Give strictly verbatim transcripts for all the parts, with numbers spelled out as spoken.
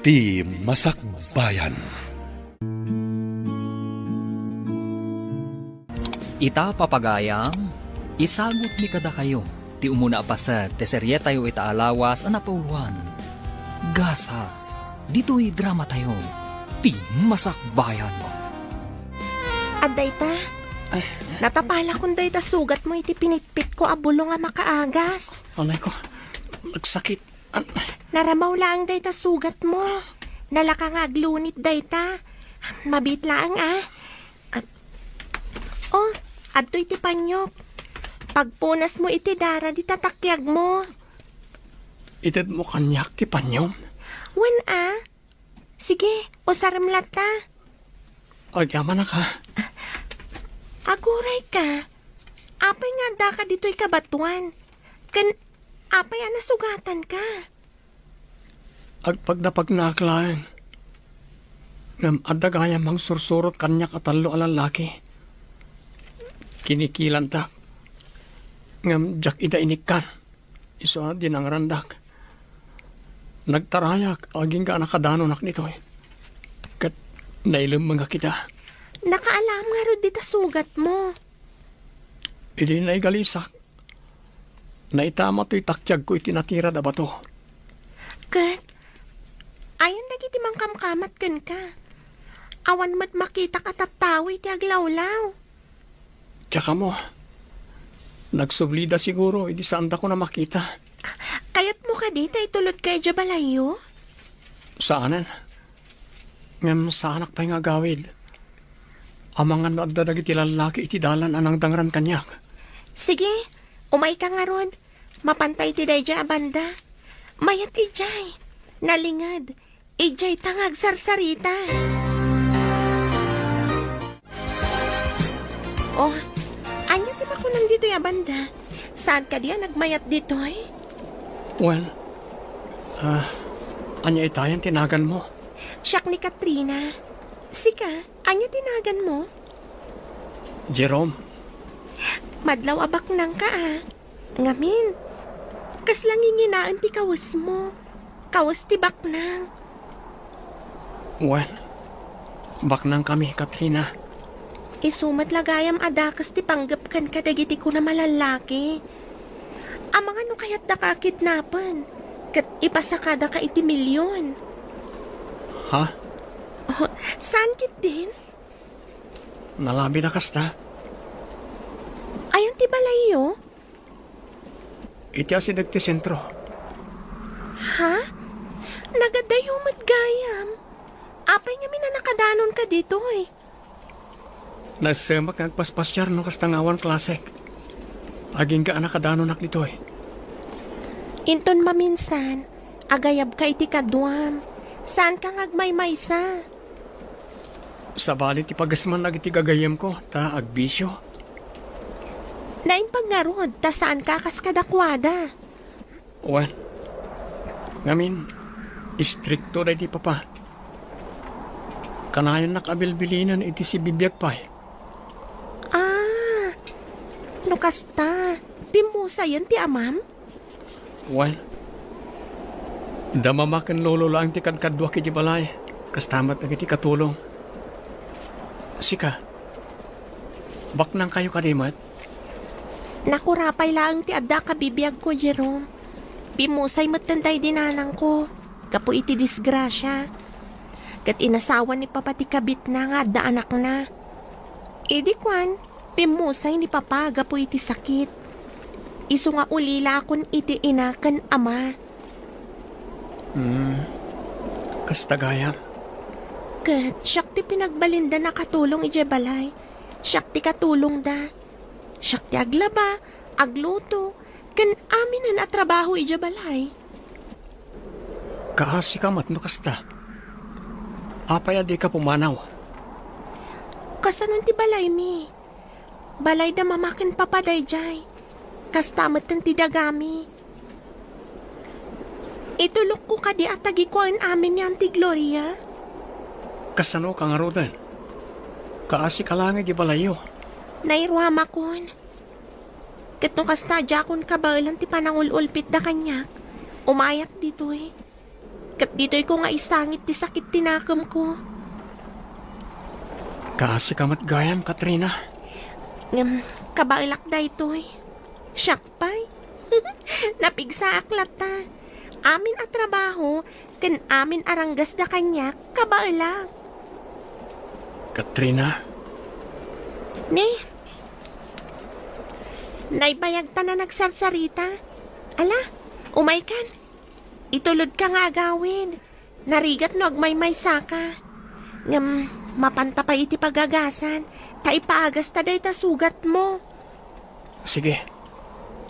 Ti Masakbayan. Ita, papagayam, isagutmi kadakayo ti umuna a paset ti serietayo ita a lawas a napauluan, Gasat. Ditoy dramatayo, Ti Masakbayan. Adda ita, natapalakon dayta sugatmo iti pinitpitko a bulong a makaagas. Anay ko, nagsakit. An- Naramaw laeng dayta sugatmo. Nalaka nga aglunit dayta. Mabiit laeng, a. Ah. Oh, adtoy ti paniok. Pagpunasmo iti dara dita takiagmo. Itedmo kaniak ti paniom? Wen, a. Sige, usarem latta. Agyamanak, a. Agurayka. Apay nga addaka ditoy kabatoan? Ken apay a nasugatanka? Agpagnapagnaak laeng. Ngem adda gayam mangsursurot kaniak a tallo a lallaki. Kinikilantak. Ngem diak ida inikkan. Isu a dinangrandak. Nagtarayak agingga a nakadanonak ditoy. Ket nailemmengak ida. Nakaalaam ngarud dita sugatmo. Idi naigalisak, naitama toy takiagko iti natirad a bato. Ket, ayan dagiti mangkamkamat kenka? Awan met makitak a tattao iti aglawlaw. Diak ammo. Nagsublida siguro idi saandakon a makita. Kayatmo kadi ta itulodka idiay balayyo? Saanen. Ngem saanak pay nga agawid. Amangan no adda dagiti lallaki iti dalan a nangdangran kaniak. Sige, umayka ngarud. Mapanta iti daydiay a banda. Mayat idiay. Nalinged. Idiay ta nga agsarsarita. Oh, ania ti makunam ditoy a banda? Saan kadi a nagmayat ditoy? Well, ah, ania itayan ti naganmo? Siak ni Katrina. Sika, ania ti naganmo? Jerome. Madlaw a baknangka, a. Ngamin, kasla nginginaen ti kawesmo. Kawes ti baknang. Wen, baknangkami, Katrina. Isu met la gayam a dakes ti panggepken kadagiti kunam a lallaki. Amangan no kayatdaka a kidnapen, ket ipasakadaka iti milion. Ha? Oh, saan ketdin? Nalabida kasta. Ayan ti balayyo? Iti asideg ti sentro. Ha? Nagadayo met gayam? Apay ngamin a nakadanonka ditoy? Nasemak nga agpaspasiar no kasta nga awan klasek. Agingga a nakadanonak ditoy. Inton maminsan, agayabka iti kaduam. Saanka nga agmaymaysa. Sabali ti pagesman dagiti gagayyemko, ta agbisio. Naimbag ngarud, ta saanka a kas kadakuada. Wen, ngamin, istrikto daydi papa. Kanayonnak a bilbilinen iti sibibiag pay. Ah, no kasta, pimmusayen ti amam? Wen, da mama ken lolo laeng ti kadkaduak iti balay, kasta met dagiti katulong. Sika, baknangkayo kadi met? Nakurapay laeng ti adda a kabibiagko, Jerome. Pimmusay metten daydi nanangko gapu iti disgrasia. Ket inasawa ni papa ti kabitna nga adda anakna. Idi kuan, pimmusay ni papa gapu iti sakit. Isu nga ulilakon iti ina ken ama. Hmm. Kasta gayam. Ket siak ti pinagbalinda nakatulong idiay balay. Siak ti katulongda. Siak ti aglaba, agluto, ken aminen a trabaho idiay balay. Kaasika met no kasta. Apay a dika pumanaw? Kasanon ti balaymi? Balay da mama ken papa daydiay. Kasta metten ti dagami. Itulokko kadi a tagikuaen amin ni Auntie Gloria? Kasano ka ngaruden? Kaasika laeng iti balayyo. Nairuamakon. Ket no kasta, diakon kabaelan ti panangul-ulpitda kaniak. Umayak ditoy. Ket ditoyko nga isangit ti sakit ti nakemko. Kaasika met gayam, Katrina. Ngem, kabaelak daytoy. Siak pay. Napigsaak latta. Amin a trabaho ken amin a ranggasda kaniak, kabaelak. Katrina? Ne? Naibayagtan a nagsarsarita. Ala, umaykan. Itulodka nga agawid. Narigat no agmaymaysaka. Ngem, mapanta pay iti pagagasan, ta ipaagasta dayta sugatmo. Sige.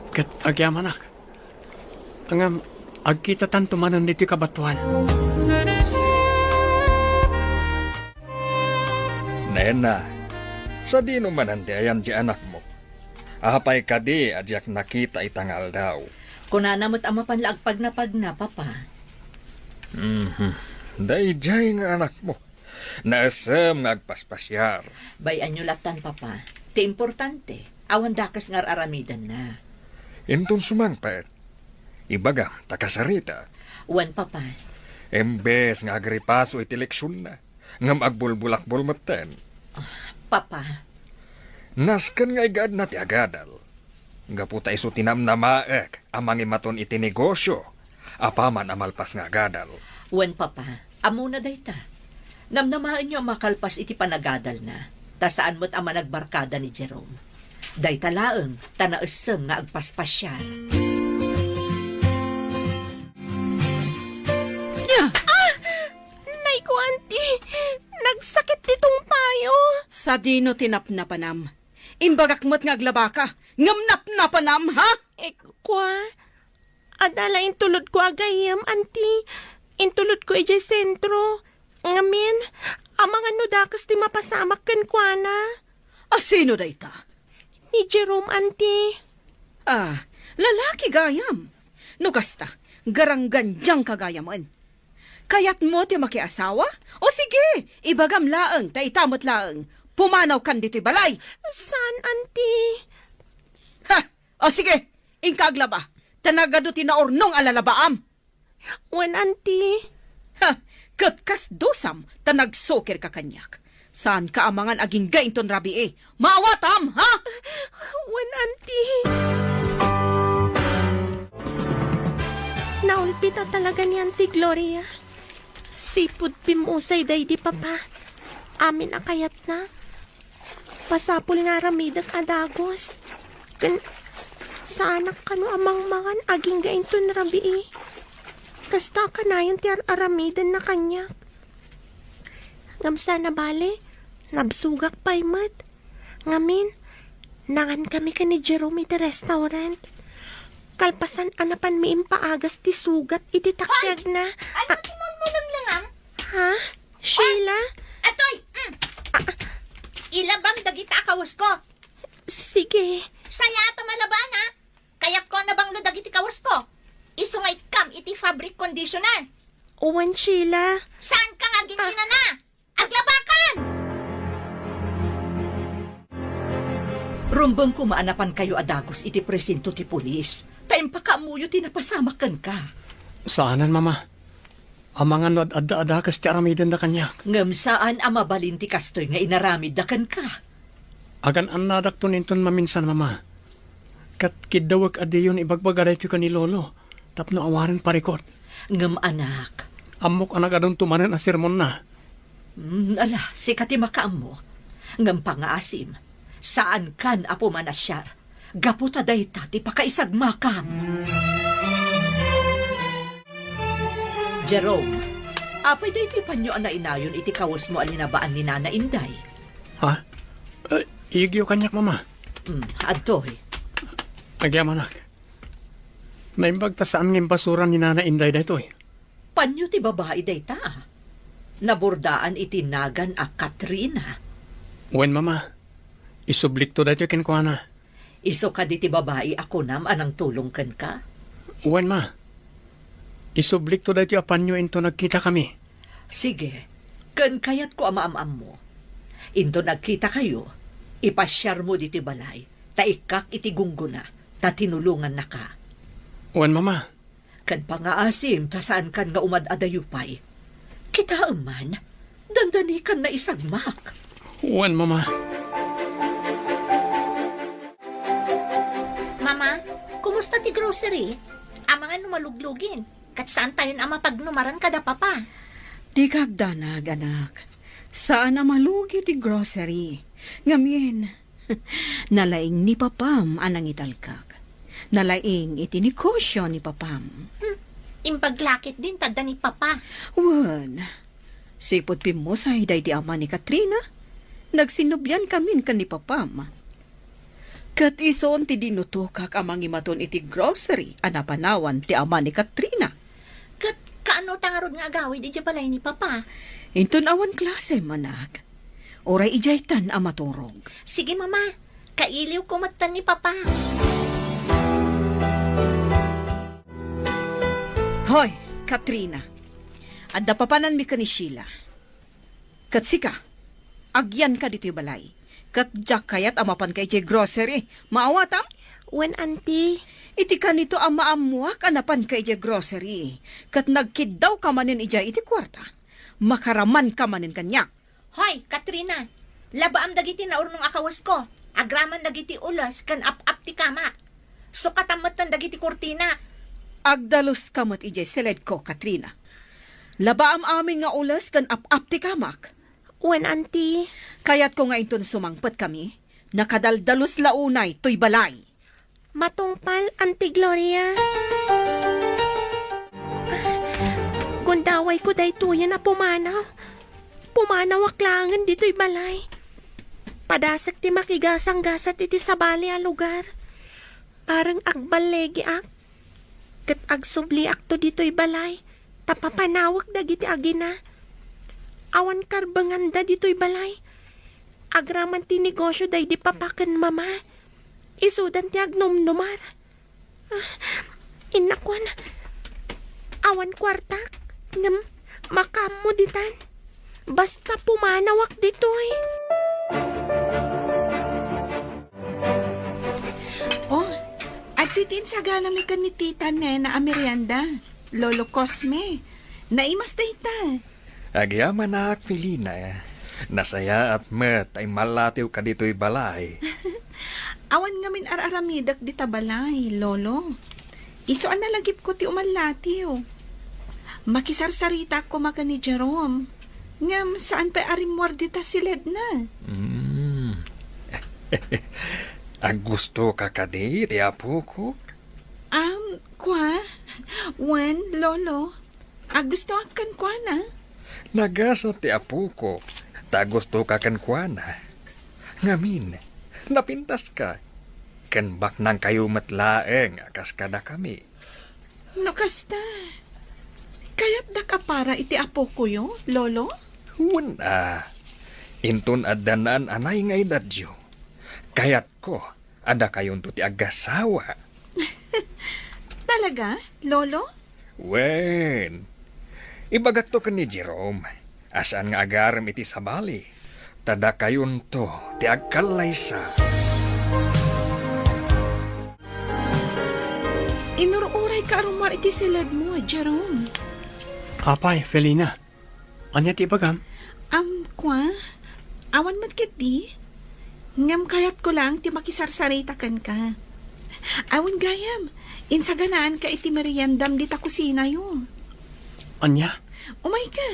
Ket agyamanak. Ngem, agkitatanto manen ditoy kabatoan. Nena, sadino manen ti ayan ti anakmo? Apay kadi a diak nakita ita nga aldaw? Kunana met a mapan la agpagnapagna, Papa. Mhm. Daydiay nga anakmo. Naisem nga agpaspasiar. Bay-anyo latan, Papa. Ti importante, awan dakes nga ar-aramidenna. Inton sumangpet, ibagam ta kasarita. Wen, Papa. Imbes nga agripaso iti leksionna, ngem agbulbulakbol metten. Ah, Papa. Nasken nga igaedna ti agadal. Gapu ta isu ti namnamaek a mangimaton iti negosio apaman a malpas nga agadal. Wen, Papa, ammona dayta. Namnamaenyo a makalpas iti panagadalna, ta saan met a managbarkada ni Jerome. Dayta laeng ta naisem nga agpaspasiar. Ah! Nay ko, Auntie! Nagsakit ti tungpayo! Sadino ti napnapanam? Imbagak met nga aglabaka, ngem napnapanam, ha? Eh, kua, adda la intulodko a gayyem, Auntie. Intulodko idiay sentro. Ngamin, amangan no dakes ti mapasamak kenkuana. A sino dayta? Ni Jerome, Auntie. Ah, lalaki gayam. No kasta, garanggandiangka gayamen. Kayatmo ti makiasawa? O sige, ibagam laeng, ta ita met laeng. Pumanawkan ditoy balay. Saan, Auntie? Ha! O sige, inka aglaba, ta nagadu ti naurnong a lalabaam. Wen, Auntie. Ha! Ket kas dusam, ta nagsukirka kaniak. Saanka a mangan agingga inton rabii. Maawatam, ha? Wen, Auntie. Naulpit a talaga ni Auntie Gloria. Sipud pimmusay daydi Papa. Amin a kayatna. Masapul nga aramidek a dagus. Ken, saanak kano a mangmangan agingga inton rabii. Kasta a kanayon ti ar-aramidenna kaniak. Ngem saan a bale, nabsogak pay met. Ngamin, nangankami ken ni Jerome iti restaurant. Kalpasan a napanmi impaagas ti sugat iti takyagna. Ay! Ano ti mulmulem langam? Ha? Sheila? Ah! Atoy! Mm. Ah, ah. Ilabam dagita a kawasko. Sige. Sayaat a malaba, ha? Kayatko a nabanglo dagiti kawasko. Isu nga ikkam iti fabric conditioner. Wen, Sheila. Saanka nga aginginana? Aglabakan! Rumbeng koma a napankayo a dagus iti presinto ti pulis, ta impakaammoyo ti napasamak kenka. Saanen, Mama. Amangan no ad-adda a dakes ti aramidenda kaniak. Ngem saan a mabalin ti kastoy nga inaramidda kenka. Agan-annadakton inton maminsan, Mama. Ket kiddawek a diyon ibagbaga daytoy ken ni Lolo tapno awanen parikut. Ngem, anak. Ammok a nagadunto manen a sermonna. Mm, ala, sika ti makaammo. Ngem pangngaasim, saankan a pumanasiar gapu ta dayta ti pakaisagmakam. Jerome, apay daytoy panyo a nainayon iti kawesmo a linabaan ni Nana Inday? Ha? Eh, iyegyo kaniak, Mama. Mm, adtoy. Agyamanak. Naimbag ta saan nga imbasura ni Nana Inday daytoy. Panyo ti babai dayta? Nabordaan iti nagan a Katrina. Wen, Mama. Isublikto daytoy kenkuana. Isu kadi ti babai a kunam a nangtulong kenka? Wen, Ma. Isublikto daytoy a panyo inton nagkitakami. Sige, ken kayatko a maam-ammo. Inton nagkitakayo, ipasiarmo ditoy balay, ta ikkak iti gunggona, ta tinulongannaka. Wen, Mama. Ken pangaasim ta saankan nga umad-adayo pay. Kitaem man, dandanikan naisagmak. Wen, Mama. Mama, kumusta ti grocery? Amangan no maluglugin, ket saantayon a mapagnumaran kada Papa. Dika agdanag, anak. Saan a malugi ti grocery. Ngamin, nalaing ni Papam a nangitalkak. Nalaing iti negosio ni Papam. Hmm, impaglakit din tadda ni Papa. Wen, sipud pimmusay daydi ama ni Katrina, nagsinnobiankamin ken ni Papam. Ket isun ti dinutokak a mangimaton iti grocery a napanawan ti ama ni Katrina. Ket kaano ta ngarud nga agawid idiay balay ni Papa? Inton awan klase, anak. Uray idiaytan a maturog. Sige, Mama. Kailiwko metten ni Papa. Hoy, Katrina. Adda papananmi ken ni Sheila. Ket sika, agyanka ditoy balay. Ket diak kayat a mapanka idiay grocery. Maawatam? Wen, Auntie. Iti kanito a maammoak a napanka idiay grocery, ket nagkiddawka manen idiay iti kuarta, makaramanka manen kaniak. Hoy, Katrina! Labaam dagiti naurnong a kawesko, agraman dagiti ules ken ap-ap ti kamak. Sukatam metten dagiti kurtina. Agdaluska met idiay siledko, Katrina. Labaam amin nga ules ken ap-ap ti kamak. Wen, Auntie. Kayatko nga inton sumangpetkami, nakadaldalus la unay toy balay. Matungpal, Auntie Gloria. Gundawayko daytoyen a pumanaw. Pumanawak laengen ditoy balay. Padasek ti makigasanggasat iti sabali a lugar. Parang agballegiak. Ket agsubliakto ditoy balay, ta papanawek dagiti agina. Awan karbenganda ditoy balay. Agraman ti negosio daydi Papa ken Mama. Isudan ti agnumnumar. Ah, innakuan, awan kuartak, ngem makaammo ditan. Basta pumanawak ditoy. Oh, adtoy ti insaganami ken ni Tita Nena a merienda, Lolo Cosme. Naimas dayta. Agyamanak, Felina. Nasayaat met a immallatiwka ditoy balay. Awan ngamin ar-aramidek dita balay, Lolo. Isu a nalagipko ti umallatiw. Makisarsaritak koma ken ni Jerome. Ngem saan pay a rimmuar dita siledna. Mm. Aggustoka kadi ti apokok? Am, kua? Wen, Lolo. Aggustoak kenkuana. Nagasat ti apokok, ta aggustoka kenkuana. Ngamin, napintaska, ken baknangkayo met laeng a kas kadakami. No kasta, kayatdak a para iti apokoyo, Lolo? Wen a, inton adda naan-anay nga edadyo, kayatko a dakayonto ti agasawa. Talaga, Lolo? Wen, ibagakto ken ni Jerome a saan nga agarem iti sabali, ta dakayonto ti agkallaysa. Inur-urayka a rummuar iti siledmo, Jerome. Apay, Felina, ania ti ibagam? Am, kua? Awan met ketdi. Ngem kayatko laeng ti makisarsarita kenka. Awan gayam, insaganaanka iti meriendam dita kusinayo. Ania? Umayka,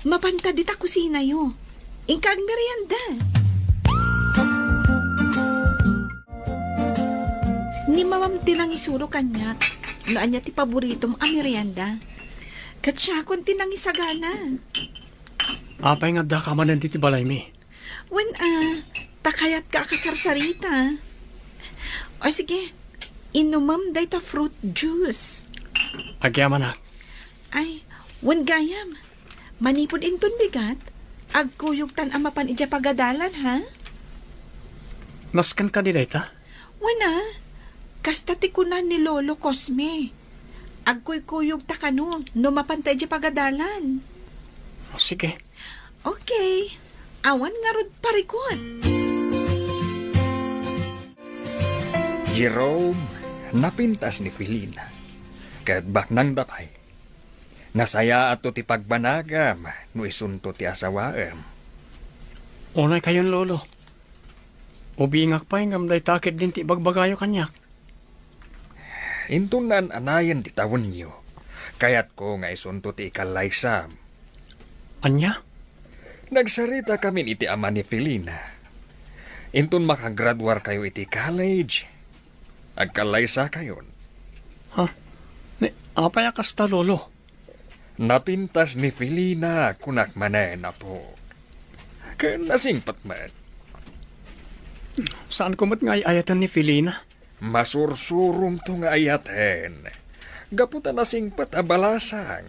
mapanta dita kusinayo. Inka agmerienda. Ni mamam ti nangisuro kaniak no ania ti paboritom a merienda. Ket siakon ti nangisagana. Apay nga addaka manen ditoy balaymi? Wen a, ta kayatka a kasarsarita. O sige, inumem dayta fruit juice. Agyamanak. Ay, wen gayam. Manipud inton bigat, agkuyogtan a mapan idiay pagadalan, ha? Nasken kadi dayta? Wen a, kasta ti kuna ni Lolo Cosme. Agkuykuyogta kano no mapanta idiay pagadalan. O, sige. Okay. Awan ngarud parikut. Jerome, napintas ni Felina. Ket baknangda pay. Nasayaatto ti pagbanagam no isunto ti asawaem. Unay kayon, Lolo. Ubingak pay ngem dayta ketdin ti ibagbagayo kaniak. Inton naan-anayen ti tawenyo, kayatko nga isunto ti ikallaysam. Ania? Nagsarita kamin iti ama ni Felina. Inton makagraduarkayo iti college, agkallaysakayon. Ha? Ni, apay a kasta, Lolo? Napintas ni Felina, kunak manen, apo. Ken nasingpet met. Saanko met nga ay-ayaten ni Felina? Masursuromto nga ayaten. Gapu ta nasingpet a balasang.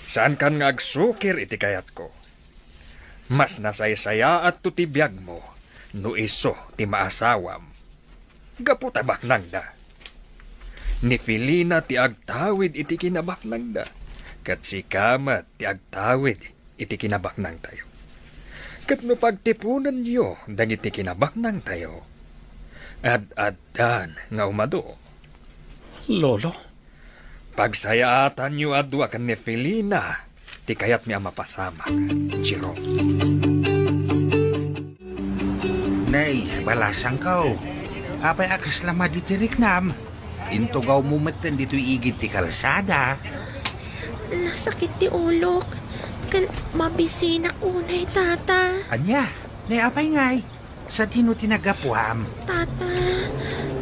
Saankan nga agsukir iti kayatko. Mas nasaysayaatto ti biagmo no isu ti maasawam. Gapu ta baknangda. Ni Felina ti agtawid iti kinabaknangda, ket sika met ti agtawid iti kinabaknangtayo. Ket no pagtiponenyo dagiti kinabaknangtayo, ad-addan nga umadu. Lolo? Pagsayaatanyo a dua ken ni Felina ti kayatmi a mapasamak, Jerome. Nay, balasangko, apay a kasla madi ti riknam? Intugawmo metten ditoy igid ti kalsada. Nasakit ti ulok, ken mabisinak unay, Tata. Ania? Nay, apay ngay? Sadino ti naggapuam? Tata,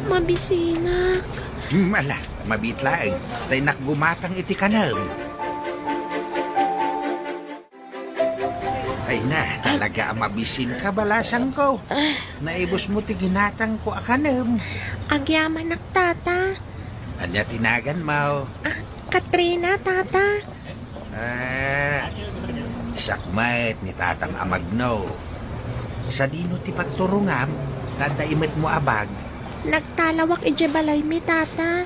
mabisinak. Hmm, ala, mabiit laeng. Ta innak gumatang iti kanem. Ay na, talaga a mabisinka, balasangko. Naibusmo ti ginatangko a kanem. Agyamanak, Tata. Ania ti naganmo? Ah, Katrina, Tata. Ah, siak met ni tatam a magno. Sadino ti pagturongam? Ta adda imetmo a bag? Nagtalawak idiay balaymi, Tata.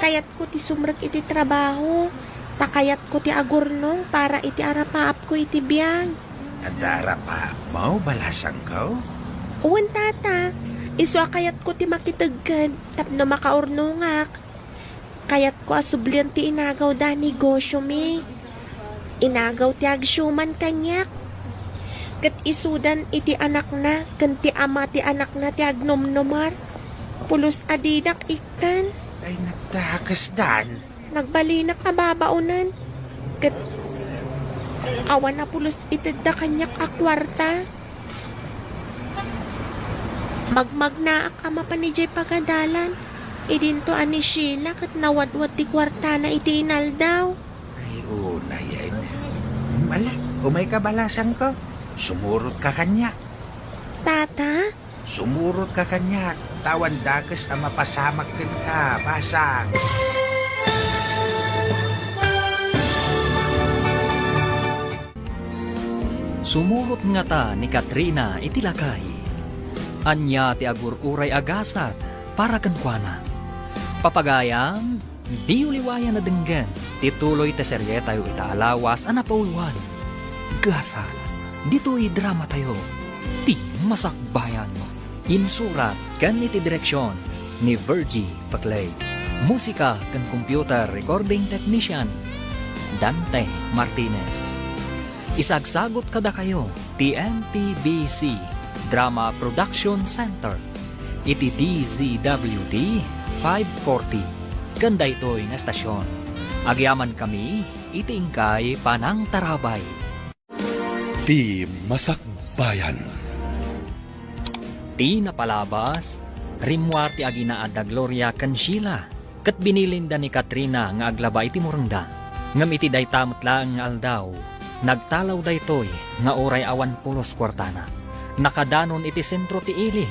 Kayatko ti sumrek iti trabaho. Ta kayatko ti agurnong para iti arapaapko iti biag. Adda arapaapmo, balasangko? Wen, Tata. Isu a kayatko ti makitegged tapno makaurnongak. Kayatko a sublien ti inagawda a negosyomi. Inagaw ti agsiuman kaniak. Ket isudan iti anakna ken ti ama ti anakna ti agnumnumar. Pulos a didak ikkan. Ay, nagdakesdan. Nagbalinak a babaonen. Ket awan a pulos itedda kaniak a kuarta. Magmagnaak a mapan idiay pagadalan. Idinto a ni Sheila ket nawadwad ti kuartana iti inaldaw. Ay, unay, ay na. Hmm, ala, umayka, balasangko. Sumurotka kaniak. Tata? Sumurotka kaniak, ta awan dakes a mapasamak kenka, basang. Sumurot ngata ni Katrina iti lakay. Ania ti agur-uray a gasat para kenkuana? Papagayam, diyo liwayan a denggen ti tuloy ti serietayo ita a lawas a napauluan, Gasat, ditoy dramatayo, Ti Masakbayan. Insurat ken iti direksion ni Virgie Paclay. Musika ken computer recording technician, Dante Martinez. Isagsagut kadakayo ti M P B C Drama Production Center iti D Z W T five forty ken daytoy nga estasion. Agyamankami iti inkay panangtarabay. Ti Masakbayan. Ti napalabas, rimmuar ti aginaad da Gloria ken Sheila, ket binilinda ni Katrina nga aglaba iti murengda. Ngem iti dayta met laeng nga aldaw, nagtalaw daytoy nga uray awan pulos kuartana. Nakadanon iti sentro ti ili,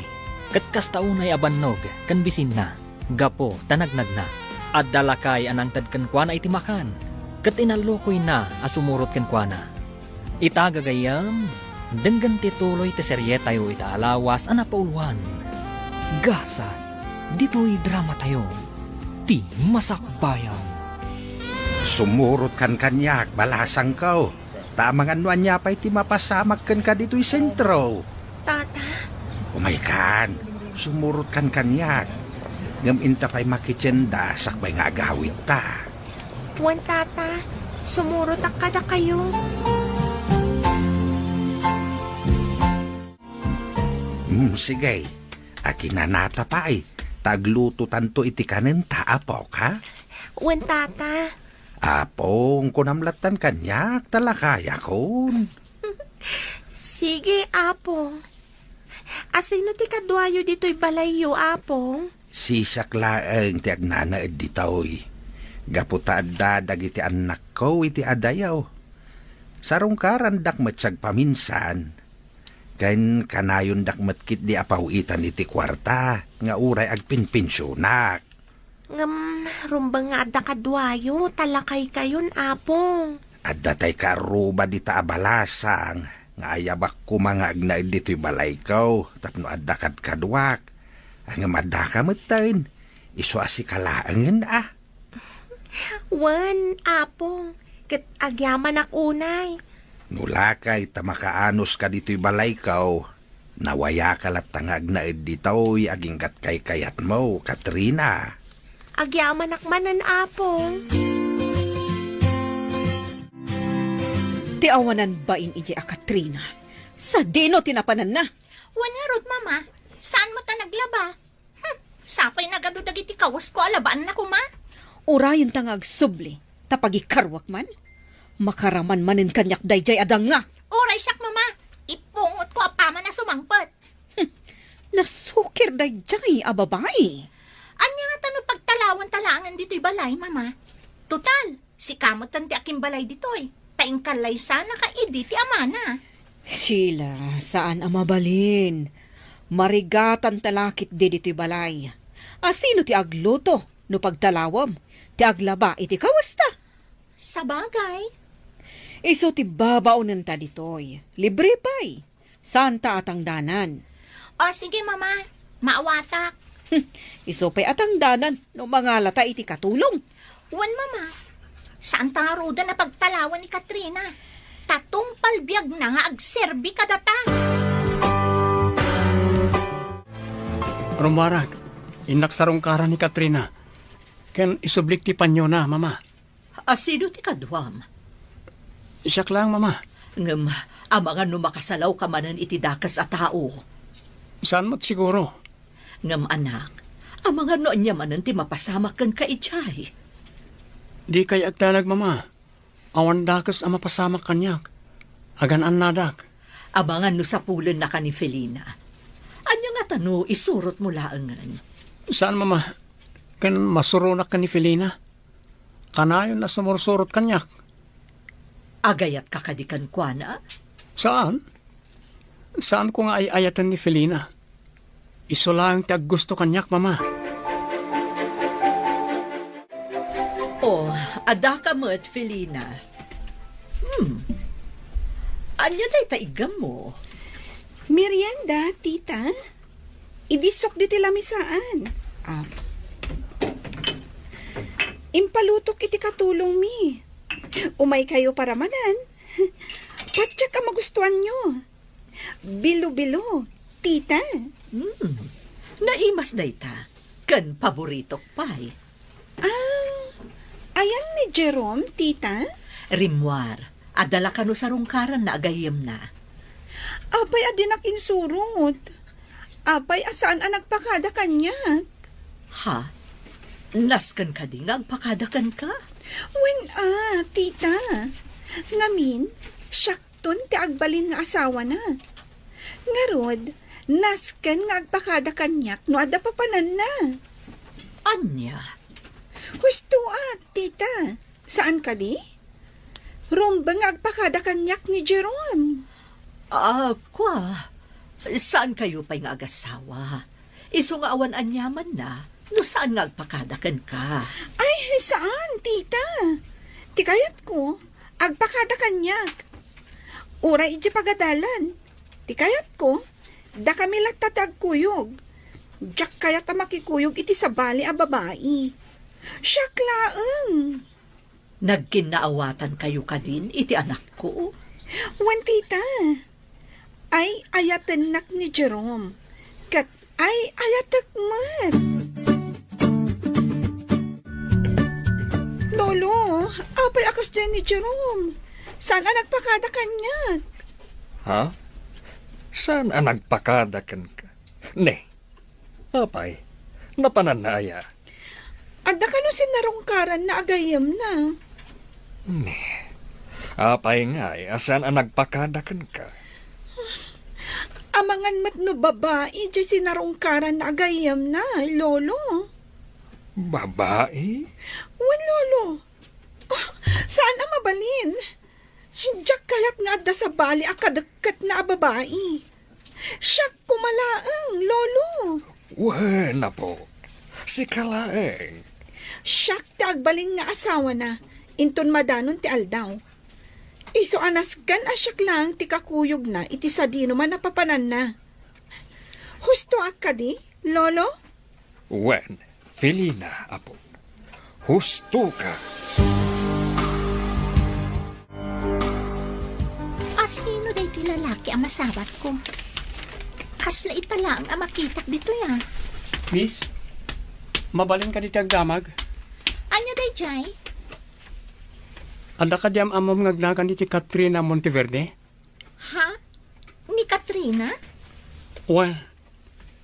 ket kasta unay a bannog ken bisinna. Gapu ta nagnagna, adda lakay a nangted kenkuana iti makan, ket inallokoyna a sumurot kenkuana. Ita gagayyem, denggen ti tuloy ti serietayo ita a lawas a napauluan, Gasat, ditoy dramatayo, Ti Masakbayan. Sumurotkan kaniak, balasangko. Ta amangan no ania pay ti mapasamak kenka ditoy sentro. Tata? Umaykan, sumurotkan kaniak. Ngem inta pay makitienda, sakbay nga agawidta. Wen, Tata, sumurotak kadakayo. Hmm, sige. Akinanata pay, ta aglutotanto iti kanenta, apok, ha? Wen, Tata. Apong, kunam lattan kaniak, ta lakayakon. Sige, Apong. Asino ti kaduayo ditoy balayyo, Apong? Sisak laeng ti agnanaed ditoy. Gapu ta adda dagiti annakko iti adayo. Sarungkarandak met sagpaminsan. Ken kanayondak met ketdi a paw-itan iti kuarta nga uray agpinpensionak. Ngem rumbeng nga adda kaduayo, ta lakaykayon, Apong. Adda tay kaarruba dita a balasang nga ayabak koma nga agnaed ditoy balayko tapno adda kadkaduak. Ngem addaka metten, isu a sika laengen a. Wen, Apong, ket agyamanak unay. No lakay ta makaanuska ditoy balayko, nawayaka latta nga agnaed ditoy aginggat kaykayatmo, Katrina. Agyamanak manen, Apong. Ti awanan bain idiay a Katrina. Sadino ti napananna? Wen ngarud, Mama. Saan met a naglaba? Hmm, sapay nagadu dagiti kawasko a labaanna koma. Urayenta nga agsubli, ta pagikaruak man. Makaraman manen kaniak daydiay a danga. Uray siak, Mama, ipungotko apaman a sumangpet. Hmm, nasukir daydiay a babai. Ania ngata no pagtalawanta laengen ditoy balay, Mama? Total, sika metten ti akimbalay ditoy, ta inkallaysanaka idi ti amana. Sheila, saan a mabalin. Marigatanta la ketdi ditoy balay. Asino ti agluto no pagtalawem? Ti aglaba iti kawasta? Sabagay. Isu ti babaonenta ditoy. Libre pay. Saanta a tangdanan. O, sige, Mama. Maawatak. Hmm, isu pay a tangdanan no mangalata iti katulong. Wen, Mama. Saanta ngaruden a pagtalawen ni Katrina. Ta tungpal biagna nga agserbi kadata. Rumbeng, innak sarungkaran ni Katrina. Ken isublik ti panyona, Mama. Asino ti kaduam? Siak laeng, Mama. Ngem, amangan no makasalawka manen iti dakes a tao. Saan met siguro. Ngem, anak, amangan no ania manen ti mapasamak kenka idiay. Dikay agdanag, Mama. Awan dakes a mapasamak kaniak. Agan-annadak. Amangan no sapulennaka ni Felina. Ania ngata no isurotmo laengen? Saan, Mama. Ken masuronak ken ni Felina. Kanayon a sumursurot kaniak. Agayatka kadi kenkuana? Saan. Saanko nga ay-ayaten ni Felina. Isu laeng ti aggusto kaniak, Mama. O, addaka met, Felina. Hmm. Ania dayta iggammo? Merienda, tita. Idissok ditoy lamisaan. Ah. Impalutok iti katulongmi. Umaykayo paramanan. Patiek a magustuanyo. Bilo-bilo, tita. Hmm. Naimas dayta. Ken paboritok pay. Ah, ayan ni Jerome, tita? Rimmuar, adda la kano sarungkaranna a gayyemna. Apay a dinak insurot? Apay a saan a nagpakada kaniak? Ha? Nasken kadi nga agpakada kenka? Wen a, tita. Ngamin, siak ton ti agbalin nga asawana. Ngarud, nasken nga agpakada kaniak no adda papananna. Ania? Husto a, tita. Saan kadi? Rumbeng nga agpakada kaniak ni Jerome. Ah, kua, saankayo pay nga agasawa? Isu nga awan aniamanna, no saan nga agpakada kenka. Ay, saan, tita. Ti kayatko, agpakada kaniak. Uray idiay pagadalan. Ti kayatko, dakami latta ti agkuyog. Diak kayat a makikuyog iti sabali a babai. Siak laeng. Nagkinnaawatankayo kadin iti anakko? Wen, tita. Ay-ayatennak ni Jerome. Ket ay-ayatek met. Apay a kasdiay ni Jerome? Saan a nagpakada kaniak? Ha? Saan a nagpakada kenka? Ne, apay, napananna aya? Adda kano sinarungkaranna a gayyemna? Ne, apay ngay a saan a nagpakada kenka? Amangan met no babai diay sinarungkaranna a gayyemna, Lolo. Babai? Wen, Lolo. Ah, saan a mabalin? Diak kayat nga adda sabali a kadekketna a babai. Siak koma laeng, Lolo. Wen, apo. Sika laeng. Siak ti agbalin nga asawana, inton madanon ti aldaw. Isu a nasken a siak laeng ti kakuyogna iti sadino man a papananna. Hustoak kadi, Lolo? Wen, Felina, apo. Hustoka. Asino daytoy lalaki a masabatko? Kasla ita laeng a makitak ditoy, a. Miss, mabalin kadi ti agdamag? Ania daydiay? Adda kadi am-ammom nga agnagan iti Katrina Monteverde? Ha? Ni Katrina? Wen,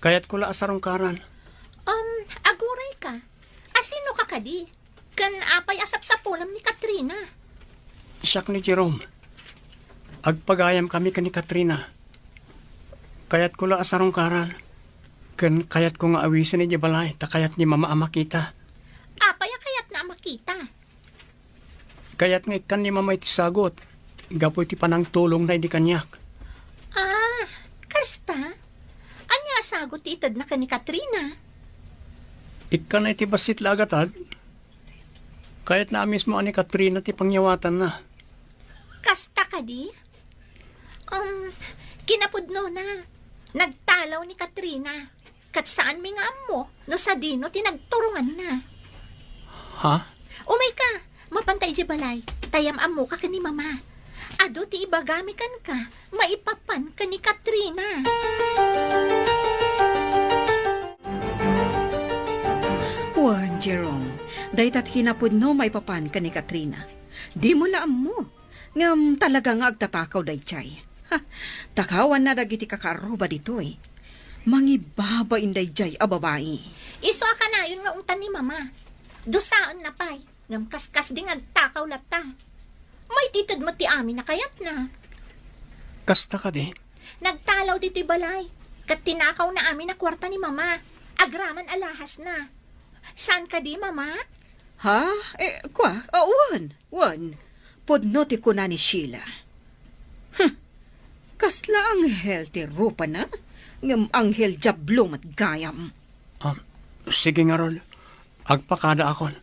kayatko la a sarungkaran. Um, agurayka. Asinoka kadi? Ken apay a sapsapulem ni Katrina? Siak ni Jerome. Agpagayamkami ken ni Katrina. Kayatko la a sarungkaran. Ken kayatko nga awisen idiay balay ta kayat ni Mama a makita. Apay a kayatna a makita? Kayat nga ikkan ni Mama iti sagut gapu iti panangtulongna idi kaniak. Ah, kasta? Ania a sagut ti itedna ken ni Katrina? Ikkana iti bassit la a gatad. Kayatna a mismo a ni Katrina ti pangyawatanna. Kasta kadi? Um, kinapudnona, nagtalaw ni Katrina. Ket saanmi nga ammo no sadino ti nagturonganna. Ha? Umayka, mapanta idiay balay, ta yam-ammoka ken ni Mama. Adu ti ibagami kenka maipapan ken ni Katrina. Wen, Jerome, dayta ti kinapudno maipapan ken ni Katrina. Dimo la ammo. Ngem talaga nga agtatakaw daydiay. Ha, takawanna dagiti kakaarruba ditoy. Mangibabain daydiay a babai. Isu a kanayon nga ungtan ni Mama. Dusaenna pay, ngem kaskasdi nga agtakaw latta. Maitited met ti amin a kayatna. Kasta kadi? Nagtalaw ditoy balay, ket tinakawna amin a kuarta ni Mama. Agraman a lahasna. Saan kadi, Mama? Ha? Eh, kua? Awan. Wen, pudno ti kuna ni Sheila. Huh, kasla anghel ti rupana, ngem anghel diablo met gayam. Ah, sige ngarud, agpakadaakon.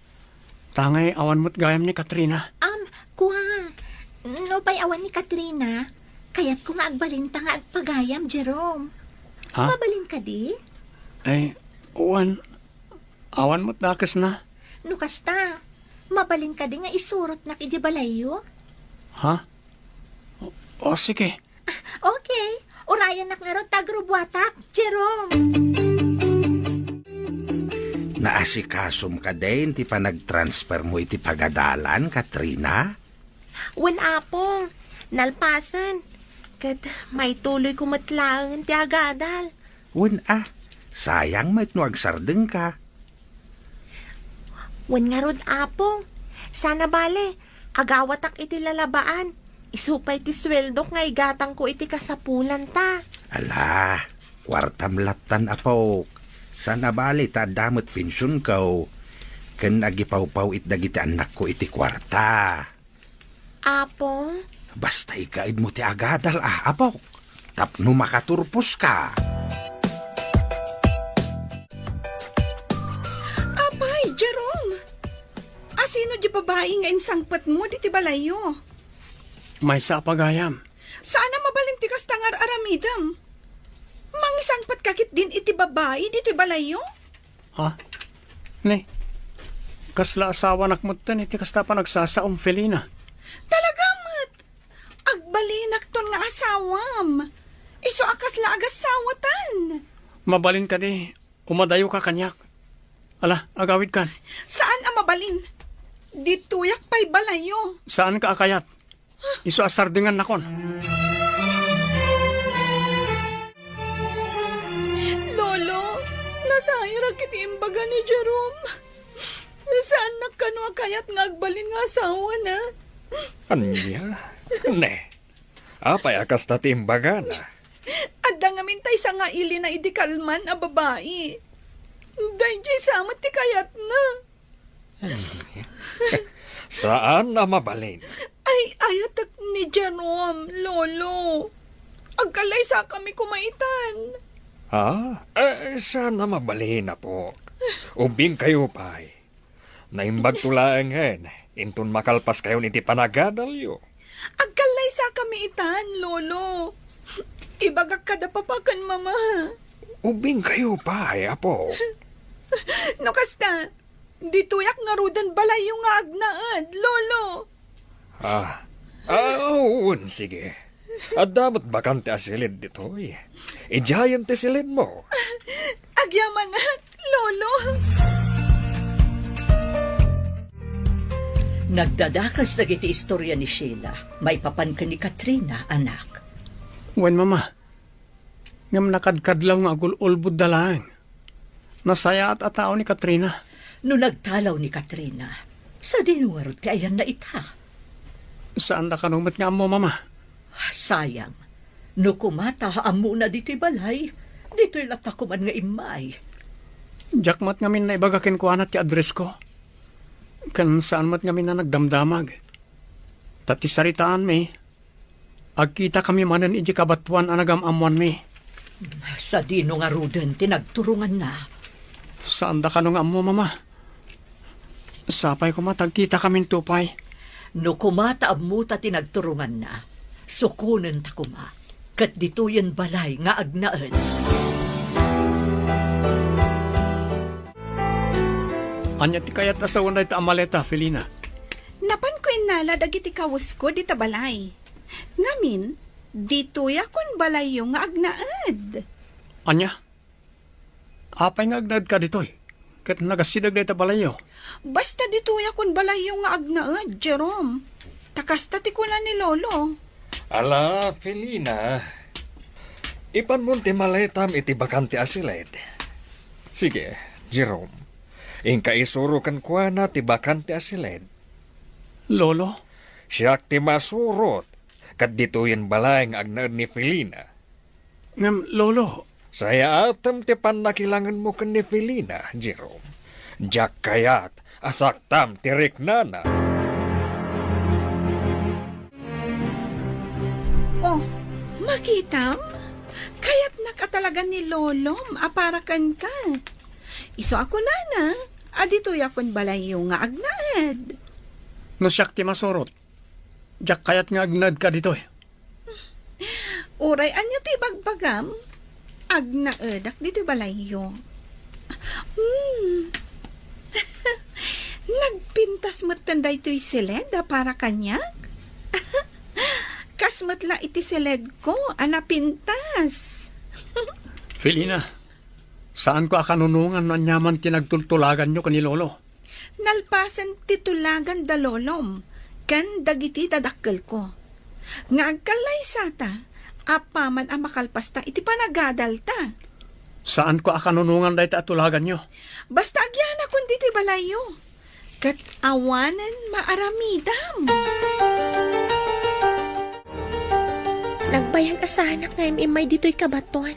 Tangay awan met gayam ni Katrina. Um, kua, no pay awan ni Katrina, kayatko nga agbalinta nga agpagayam, Jerome. Ha? Mabalin kadi? Eh, wen, awan met dakesna. No kasta, mabalin kadi nga isurotnak idiay balayyo? Ha? O, o, sige. Ah, okay. Urayannak ngarud ta agrubuatak, Jerome. Naasikasom kadin ti panagtransfermo iti pagadalan, Katrina? Wen, Apo. Nalpasen. Ket maituloyko met laeng ti agadal. Wen a, sayang met no agsardengka. Wen ngarud, Apo. Saan a bale, agawatak iti lalabaan. Isu pay ti sueldok nga igatangko iti kasapulanta. Ala, kuartam lattan, apok. Saan a bale ta adda met pensionko. Ken agipawpaw-it dagiti annakko iti kuarta. Apo? Basta igaedmo ti agadal, a, apok, tapno makaturposka. Apay, Jerome! Asino di babai nga insangpetmo diti balayyo? Maysa a pagayam. Saan a mabalin ti kasta nga ar-aramidem? Mangisangpetka ketdin iti babai ditoy balayyo? Ha? Ne, kasla asawanak metten iti kasta panagsasaom, Felina. Talaga met! Agbalinakton nga asawam! Isu a kasla agasawatan! Mabalin kadi, umadayoka kaniak. Ala, agawidkan. Saan a mabalin? Ditoyak pay balayyo. Saanka a kayat? Isu a sardengannakon. Lolo, nasairak iti imbaga ni Jerome. Saannak kano a kayat nga agbalin nga asawana. Ania? Ne, apay a kasta ti imbagana? Adda ngamin tay sangailina idi kalman a babai. Daydiay sa met ti kayatna. Saan a mabalin. Ay, ayatek ni Jerome, Lolo. Agkallaysakami koma itan. Ha? Eh, saan a mabalin, apok. Ubingkayo pay. Naimbagto laengen, inton makalpaskayon iti panagadalyo. Agkallaysakami itan, Lolo. Ibagak kada papa ken mama. Ubingkayo pay, apo. No kasta, ditoyak ngaruden balayyo nga agnaed, Lolo. Ah. Ah, wen, sige. Adda met bakante a silid ditoy. Idiayen ti silidmo. Agyamanak, Lolo. Nagdadakas dagiti istoria ni Sheila maipapan ken ni Katrina, anak. Wen, Mama. Ngem nakadkadlaw nga agul-ulbodda laeng. Nasayaat a tao ni Katrina. No nagtalaw ni Katrina, sadino ngarud ti ayanna ita? Saanda kano met nga ammo, Mama. Sayang. No koma ta ammona ditoy balay, ditoy latta koman nga immay. Diak met ngamin naibaga kenkuana ti addressko. Ken saan met ngamin a nagdamdamag. Ta ti saritaanmi, agkitakami manen idiay kabatoan a nagam-ammoanmi. Sadino ngaruden ti nagturonganna? Saanda kano nga ammo, Mama. Sapay koma ta agkitakaminto pay. No koma ta ammota ti nagturonganna, sukonenta koma, ket ditoyen balay nga agnaed. Ania ti kayat a sawen dayta a maleta, Felina? Napanko innala dagiti kawesko dita balay. Ngamin, ditoyakon balayyo nga agnaed. Ania? Apay nga agnaedka ditoy? Ket nagasideg dayta balayyo? Basta ditoyakon balayyo nga agnaed, Jerome. Ta kasta ti kuna ni Lolo. Ala, Felina. Ipanmon ti maletam iti bakante a siled. Sige, Jerome. Inka isuro kenkuana ti bakante a siled. Lolo? Siak ti masurot, ket ditoyen balay nga agnaed ni Felina. Ngem, Lolo. Sayaatem ti pannakilangenmo ken ni Felina, Jerome. Diak kayat a saktam ti riknana. Oh, makitam? Kayatnak a talaga ni Lolom a para kenka. Isu a kunana, a ditoyakon balayyo nga agnaed. No siak ti masurot, diak kayat nga agnaedka ditoy. Uray ania ti ibagbagam, agnaedak ditoy balayyo. Hmm. Nagpintas metten daytoy siled a para kaniak. Kas met la iti siledko a napintas. Felina, saanko a kanunongan no aniaman ti nagtultulaganyo ken ni Lolo. Nalpasen ti tulagan da Lolom ken dagiti dadakkelko nga agkallaysata apaman a makalpasta iti panagadalta. Saanko a kanunongan dayta a tulaganyo. Basta agyanakon ditoy balayyo, ket awanen maaramidam. Nagbayag a saanak nga im-immay ditoy kabatoan.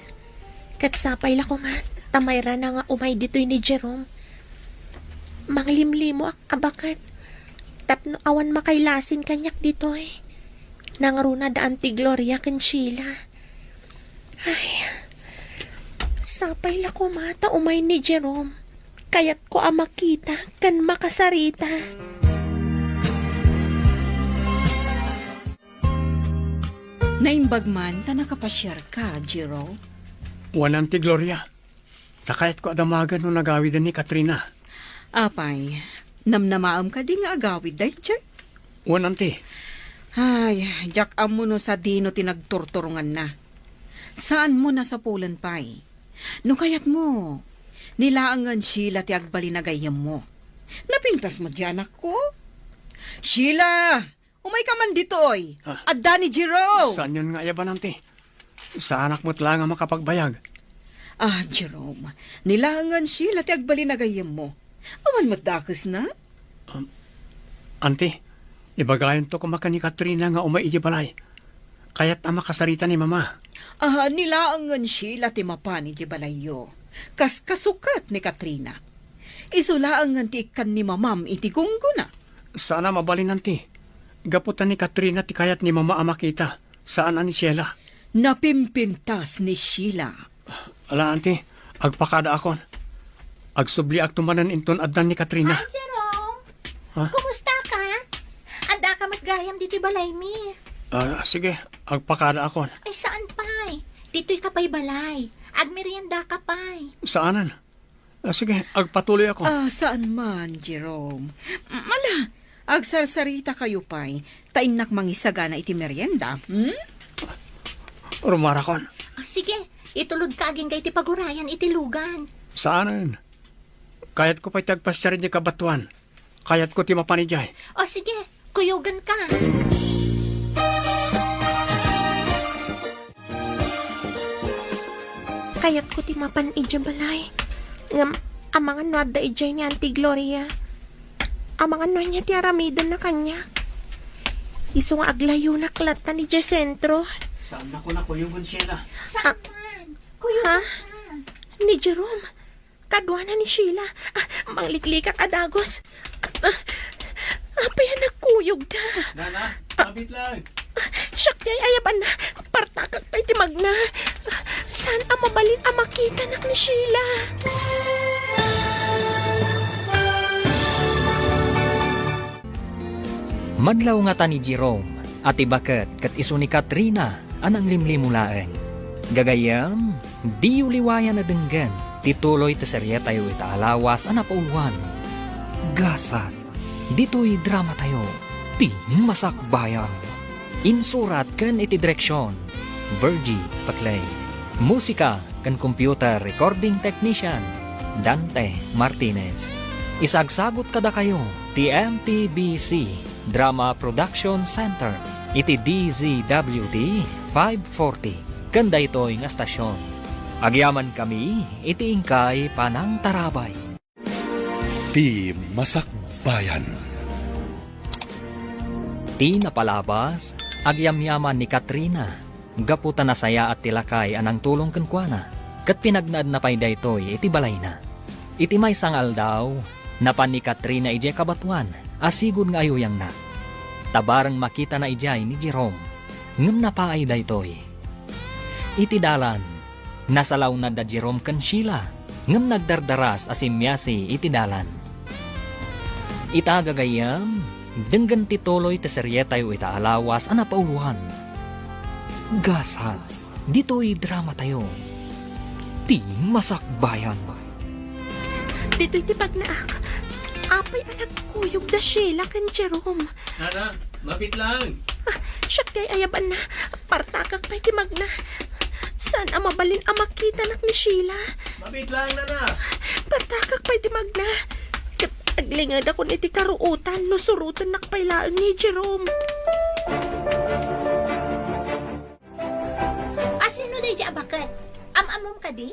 Ket sapay la koma, ta mairana nga umay ditoy ni Jerome. Manglimlimoak a baket, tapno awan makailasin kaniak ditoy. Nangruna da Auntie Gloria ken Sheila. Ay, sapay la koma ta umay ni Jerome. Kayatko a makita ken makasarita. Naimbag man ta nakapasiarka, Jiro? Wen, Auntie Gloria. Ta kayatko a damagen no nagawiden ni Katrina. Apay, namnamaem kadi nga agawid daydiay? Wen, Auntie. Ay, diak ammo no sadino ti nagturturonganna. Saanmo nasapulen pay. No kayatmo, ni laengen Sheila ti agbalin a gayyemmo. Napintas met diay anakko. Sheila! Umayka man ditoy! Ah. Adda ni Jerome! Saanyon nga ayaban, Auntie? Saanak met laeng a makapagbayag. Ah, Jerome, ni laengen Sheila ti agbalin a gayyemmo. Awan met dakesna? Um, Auntie, ibagayonto koma ken ni Katrina nga umay idiay balay. Kayat a makasarita ni Mama. Ah, ni laengen Sheila ti mapan idiay balayyo. Kas kasukat ni Katrina. Isu laengen ti ikkan ni Mamam iti gunggona. Saan a mabalin, Auntie. Gapu ta ni Katrina ti kayat ni Mama a makita. Saan a ni Sheila. Napimpintas ni Sheila. Ala, Auntie, agpakadaakon. Agsubliakto manen inton addan ni Katrina. Hi, Jerome! Ha? Kumusta ka? Addaka met gayam ditoy balaymi. Ah, sige, agpakadaakon. Ay, saan pay? Ditoy ka pay balay. Agmerienda ka pay. Saanen? Ah, sige, agpatuloy ako. Ah, saan man, Jerome? Ala, agsarsarita kayo pay, ta innak mangisagana iti merienda, hmm? Rumarakon. Ah, sige, itulod ka agingga iti pagurayan iti lugan. Saanen? Kayatko pay ti agpasiar idiay kabatuan. Kayatko ti mapan idiay. O sige, kuyogen ka. Kayatko ti mapan idiay balay. Ngem, amangan no adda idiay ni Auntie Gloria. Amangan no ania ti aramidenna kaniak. Isu nga aglayonak latta idiay sentro. Saannakon a kuyogen, Sheila. Saan man? Kuyogen ka. Ni Jerome. Kaduana ni Sheila. Ah, mangliklikak a dagus. Ah, apay a nagkuyogda? Nana, mabitlag. Ah, siak ti ay-ayabanna. Partakak pay ti magna. Saan a mabalin a makitanak ni Sheila? Madlaw ngata ni Jerome a ti baket ket isu ni Katrina a nanglimlimo laeng. Gagayyem, diyo liwayan a denggen ti tuloy ti serietayo ita a lawas a napauluan, Gasat. Ditoy dramatayo, Ti Masakbayan. Insurat ken iti direksion, Virgie Paclay. Musika ken computer recording technician, Dante Martinez. Isagsagut kadakayo ti M P B C Drama Production Center iti D Z W T five forty ken daytoy nga estasion. Agyamankami iti inkay panangtarabay. Ti Masakbayan. Ti napalabas, agyamyaman ni Katrina gapu ta nasayaat ti lakay a nangtulong kenkuana, ket pinagnaedna pay daytoy iti balayna. Iti maysa nga aldaw, napan ni Katrina idiay kabatuan a sigud nga ayuyangna. Ta bareng makitana idiay ni Jerome, ngem napaay daytoy. Iti dalan, nasalawnad da Jerome ken Sheila, ngem nagdardaras a simmiasi iti dalan. Ita, gagayyem, denggen ti tuloy ti serietayo ita a lawas a napauluan, Gasat. Ditoy dramatayo, Ti Masakbayan. Ditoy ti pagnaak. Apay a nagkuyog da Sheila ken Jerome? Nana, mabitlang. Ah, siak ti ay-ayabanna. Partakak pay ti magna. Saan a mabalin a makitanak ni Sheila? Mabitlang, Nana. Partakak pay ti magna. Ket aglingedakon iti karuotan no surotennak pay laeng ni Jerome. A, sino daydiay a baket? Am-ammom kadi?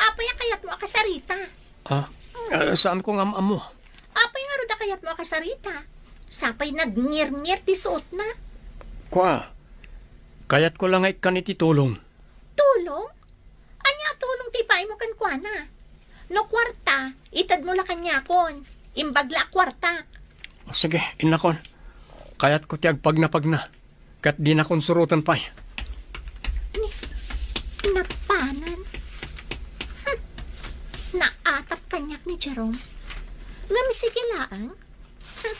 Apay a kayatmo a kasarita? Ah, eh, saanko nga am-ammo. Apay ngarud a kayatmo a kasarita? Sapay nagngirngir ti suotna. Kua, kayatko la nga ikkan iti tulong. Tulong? Ania a tulong ti ipaaymo kenkuana? No kuarta, itedmo la kaniakon. Imbag la a kuartak. O, sige, innakon. Kayatko ti agpagnapagna. Ket dinakon suroten pay. Ni, napanan. Hmm. Naatap kaniak ni Jerome. Ngem sige laeng. Hmm.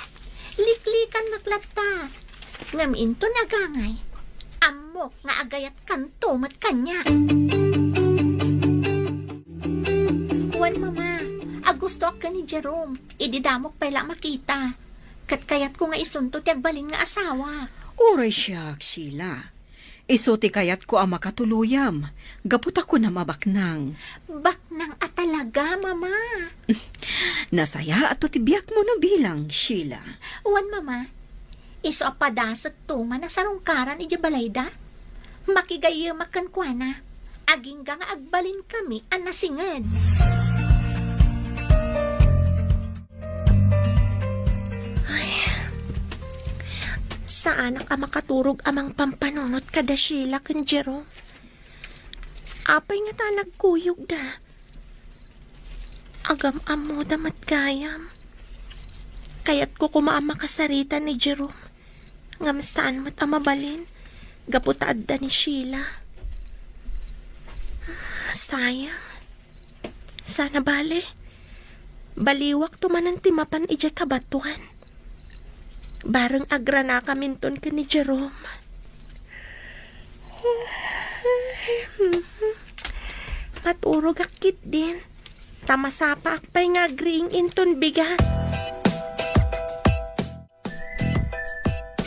Liklikannak latta. Ngem inton agangay, ammok nga agayatkanto met kaniak. Wen, Mama, agustoak ken ni Jerome. Idi damok pay la a makita. Ket kayatko nga isunto ti agbalin nga asawa. Uray siak, Sheila. Isu ti kayatko a makatuloyam, gapu ta kunam a baknang. Baknang a talaga, Mama. Nasayaat ti biagmo no bilang, Sheila. Wen, Mama. Isu a padasekto man a sarungkaran idiay balayda. Makigayyemak kenkuana. Agingga nga agbalinkami a nasinged. Ay, saanak a makaturog a mangpampanunot kada Sheila ken Jerome. Apay ngata a nagkuyogda? Agam-ammoda met gayam. Kayatko koma a makasarita ni Jerome. Ngem saan met a mabalin gapu ta adda ni Sheila. Sayang. Sana bale, baliwakto manen ti mapan idiay kabatoan. Bareng agranakaminton ken ni Jerome. Maturogak ketdin, ta masapaak pay nga agriing inton bigat.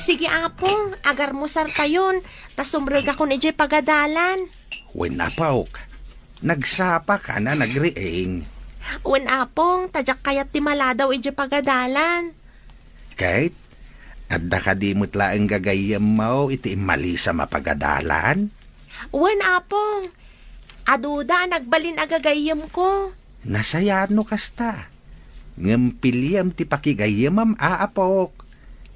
Sige, Apong, agarmusartayon, ta sumrekakon idiay pagadalan. Wen, Apok, nagsapaka a nagriing. Wen, Apong, ta diak kayat ti maladaw idiay pagadalan. Ket, adda kadi met laeng gagayyemmo iti immalisam a pagadalan? Wen, Apong, aduda a nagbalin a gagayyemko. Nasayaat no kasta. Ngem piliem ti pakigayyemam, Apok.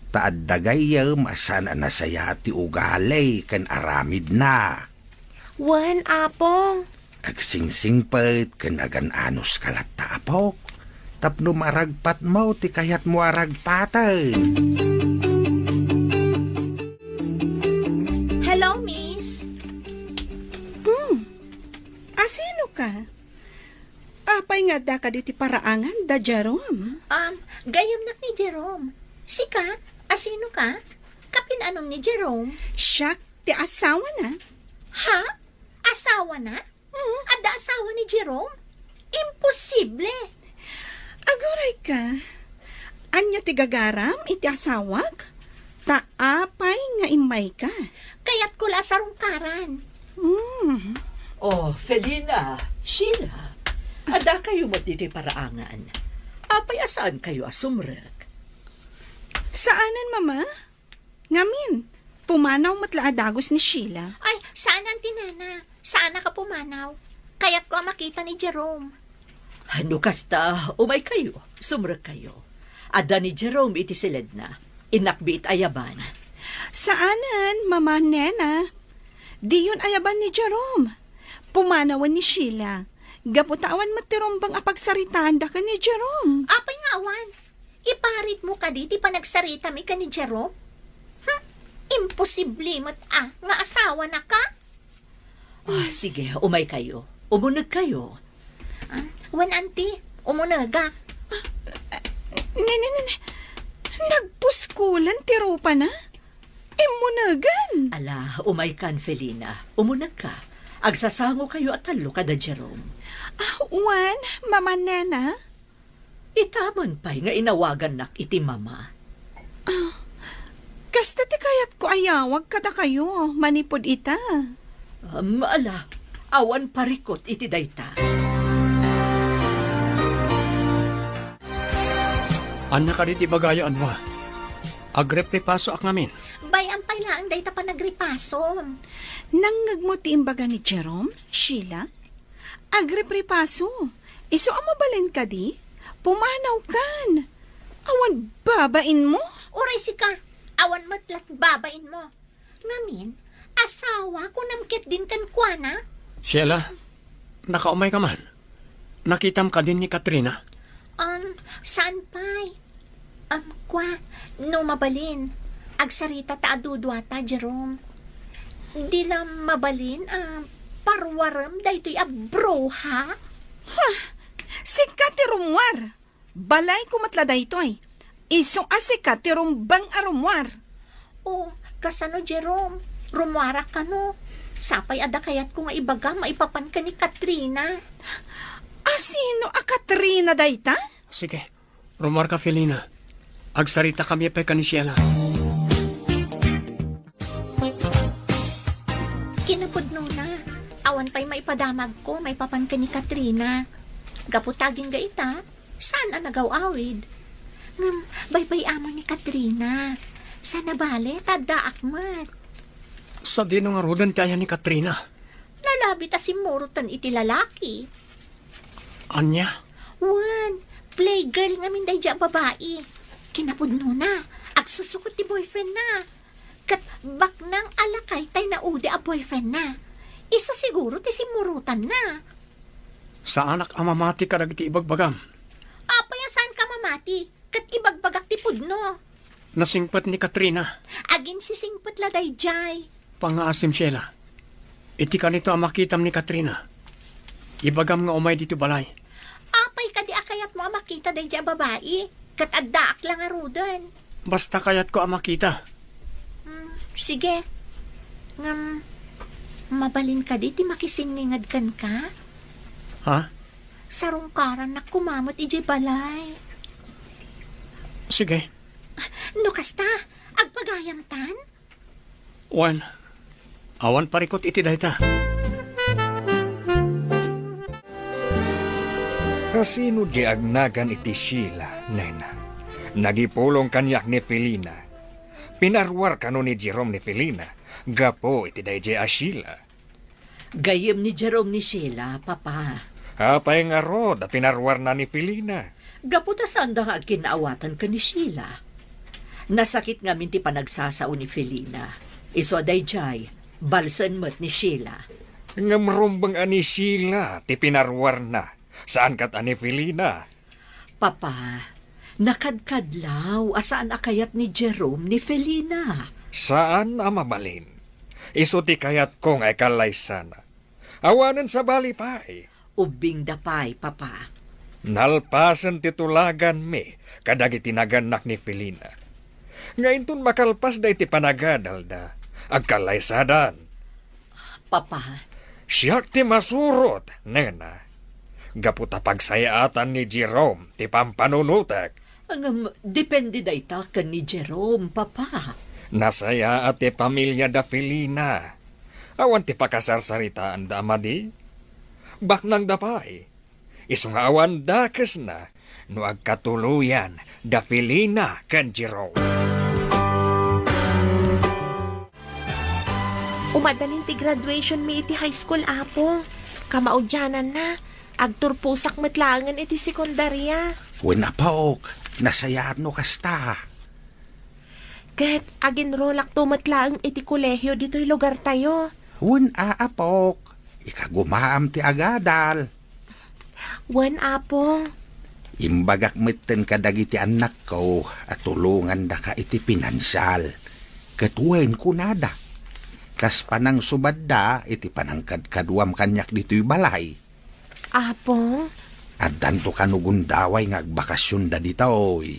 Ta adda gayyem a saan a nasayaat ti ugali ken aramidna. Wen, Apong. Agsingsingpet ken agan-anos ka latta, Apok, tapno maragpatmo ti kayatmo a ragpaten. Hello, Miss. Hmm. Asino ka? Apay nga adda kadi ti paraangan da Jerome? Um, gayyemnak ni Jerome. Sika, asino ka? Kapin-anom ni Jerome? Siak ti asawana. Ha? Asawana? Mm. Adda asawa ni Jerome? Imposible! Aguray ka. Ania ti gagaram iti asawak? Ta apay nga immayka? Kayatko la a sarungkaran. Mm. Oh, Felina, Sheila, adda kayo met ditoy paraangan. Apay a saan kayo a sumrek? Saanen, Mama. Ngamin, pumanaw met la a dagus ni Sheila. Ay, saan, Auntie Nena. Saanak a pumanaw. Kayatko a makita ni Jerome. No kasta, umay kayo. Sumrek kayo. Adda ni Jerome iti siledna. Innak biit a yaban. Saanen, Mama Nena. Diyon ayaban ni Jerome. Pumanawen ni Sheila. Gapu ta awan met ti rumbeng a pagsaritaanda ken ni Jerome. Apay nga awan? Iparitmo kadi ti panagsaritami ken ni Jerome? Hm? Imposible met a nga asawanaka? Ah, sige, umay kayo. Umuneg kayo. Ah, wen, Auntie, umunegak. Ne, ne, ne, ne. Nagpuskulan ti rupana? Immunegen. Ala, umay kan, Felina. Umuneg ka. Agsasango kayo a tallo kada Jerome. Ah, wen, Mama Nena. Ita man pay nga inawagannak iti mama. Ah, kasta ti kayatko a yawag kadakayo manipud ita. Um, ala, awan parikut iti dayta. Ania kadi ti ibagayo, Anwa? Agripripasoak ngamin. Bay-am pay laeng dayta panagripasom. Nangngegmo ti imbaga ni Jerome, Sheila? Agripripaso, isu a mabalin kadi? Pumanawkan. Awan babainmo? Uray sika, awan met la't babainmo. Ngamin, asawa, kunam ketdin kenkuana. Sheila, nakaumay ka man? Nakitam kadin ni Katrina? Um, saan pay? Um, kua, no mabalin, agsarita ta a duduata, Jerome. Di la mabalin a paruarem daytoy a bruha? Huh! Sika ti rummuar! Balayko met la daytoy. Isu a sika ti rumbeng a rummuar. Oh, kasano, Jerome? Rummuarak kano? Sapay adda kayatko nga ibaga maipapan ken ni Katrina. Asino a Katrina dayta? Sige, rummuarka, Felina. Agsaritakami pay ken ni Sheila. Kinapudnona, awan pay maipadamagko maipapan ken ni Katrina. Gapu ta agingga ita, saan a nagaw-awid. Ngem baybay-am ni Katrina. Saan a bale ta addaak met. Sadino ngaruden ti ayan ni Katrina? Nalabit a simmurotan iti lalaki. Ania? Wen, playgirl ngamin daydiay a babai. Kinapudnona, agsusukot ti boyfriendna. Ket baknang a lakay tay naudi a boyfriendna. Isu siguro ti simmurotanna. Saanak a mamati kadagiti ibagbagam. Apay a saanka mamati? Ket ibagbagak ti pudno. Nasingpet ni Katrina. Aginsisingpet la daydiay. Pangngaasim, Sheila. Iti kanito a makitam ni Katrina, ibagam nga umay ditoy balay. Apay kadi a kayatmo a makita daydiay a babai? Ket addaak la ngaruden. Basta kayatko a makita. Hmm, sige. Ngem, mabalin kadi ti makisinninged kenka? Ha? Sarungkarannak koma met idiay balay. Sige. No kasta, agpagayamtan? Wen, awan parikut iti dayta. Kasino diay agnagan iti Sheila, nena? Nagipulong kaniak ni Felina. Pinaruar kano ni Jerome ni Felina gapu iti daydiay a Sheila. Gayyem ni Jerome ni Sheila, Papa. Apay ngarud a pinaruarna ni Felina? Gapu ta saanda nga agkinnaawatan ken ni Sheila. Nasakit ngamin ti panagsasao ni Felina. Isu a daydiay, balsen met ni Sheila. Ngem rumbeng a ni Sheila ti pinaruarna, saan ket a ni Felina. Papa, nakadkadlaw a saan a kayat ni Jerome ni Felina. Saan a mabalin. Isu ti kayatko nga ikallaysana. Awanen sabali pay. Ubbingda pay, Papa. Nalpasen ti tulaganmi kadagiti nagannak ni Felina. Nga inton makalpasda iti panagadalda, agkallaysadan. Papa. Siak ti masurot, nena. Gapu ta pagsayaatan ni Jerome ti pampanunotek. Ngem, depende dayta ken ni Jerome, Papa. Nasayaat ti pamiliada Felina. Awan ti pakasarsaritaanda a madi. Baknangda pay. Isu nga awan dakesna no agkatuloyan da Felina ken Jerome. Umadalin ti graduation mi iti high school, Apo. Kamaudiananna, agturposak met laengen iti sekundaria. Wen, apok, nasayaat no kasta. Ket aginrolakto met laeng iti kolehio ditoy lugartayo. Wen a, apok, ikagumaam ti agadal. Wen, Apo. Imbagak metten kadagiti annakko a tulongandaka iti pinansial. Ket wen, kunada, kas panangsubadda iti panangkadkaduam kaniak ditoy balay. Apo? Addanto kano gundaway nga agbakasionda ditoy?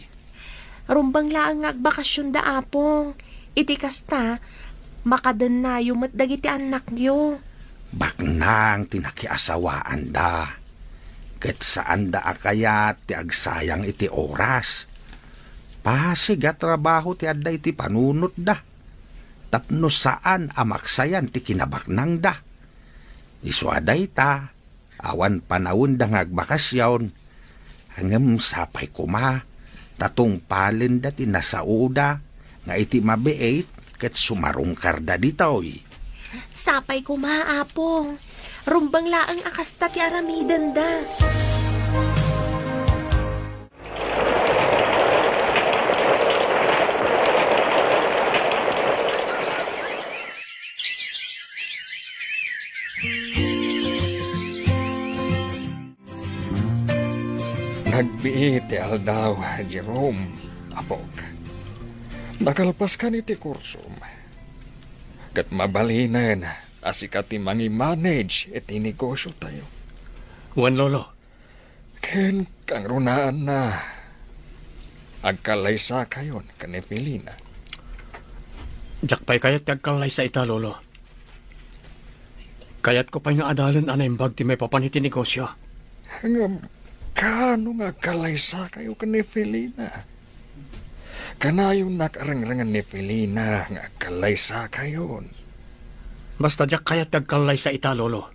Rumbeng laeng nga agbakasionda, Apo. Iti kasta, makadennayo met dagiti annakyo. Baknang ti nakiasawaanda, ket saanda a kayat ti agsayang iti oras. Pasig a trabaho ti adda iti panunotda, tapno saan a maksayan ti kinabaknangda. Isu a dayta, awan panawenda nga agbakasion, ngem sapay koma ta tungpalenda ti nasaoda nga iti mabiit ket sumarungkarda ditoy. Sapay koma, Apo. Rumbeng laeng a kasta ti aramidenda. Nagbiit ti aldaw, Jerome, apok. Nakalpaskan iti kursom. Ket mabalinen a sika ti mangi-manage iti negosiotayo. Wen, Lolo. Ken kangrunaanna, agkallaysakayon ken ni Felina. Diak pay kayat ti agkallaysa ita, Lolo. Kayatko pay nga adalen a naimbag ti maipapan iti negosio. Ngem, kaano nga agkallaysakayo ken ni Felina? Kanayonnak a rengrengen ni Felina nga agkallaysakayon. Basta diak kayat ti agkallaysa ita, Lolo.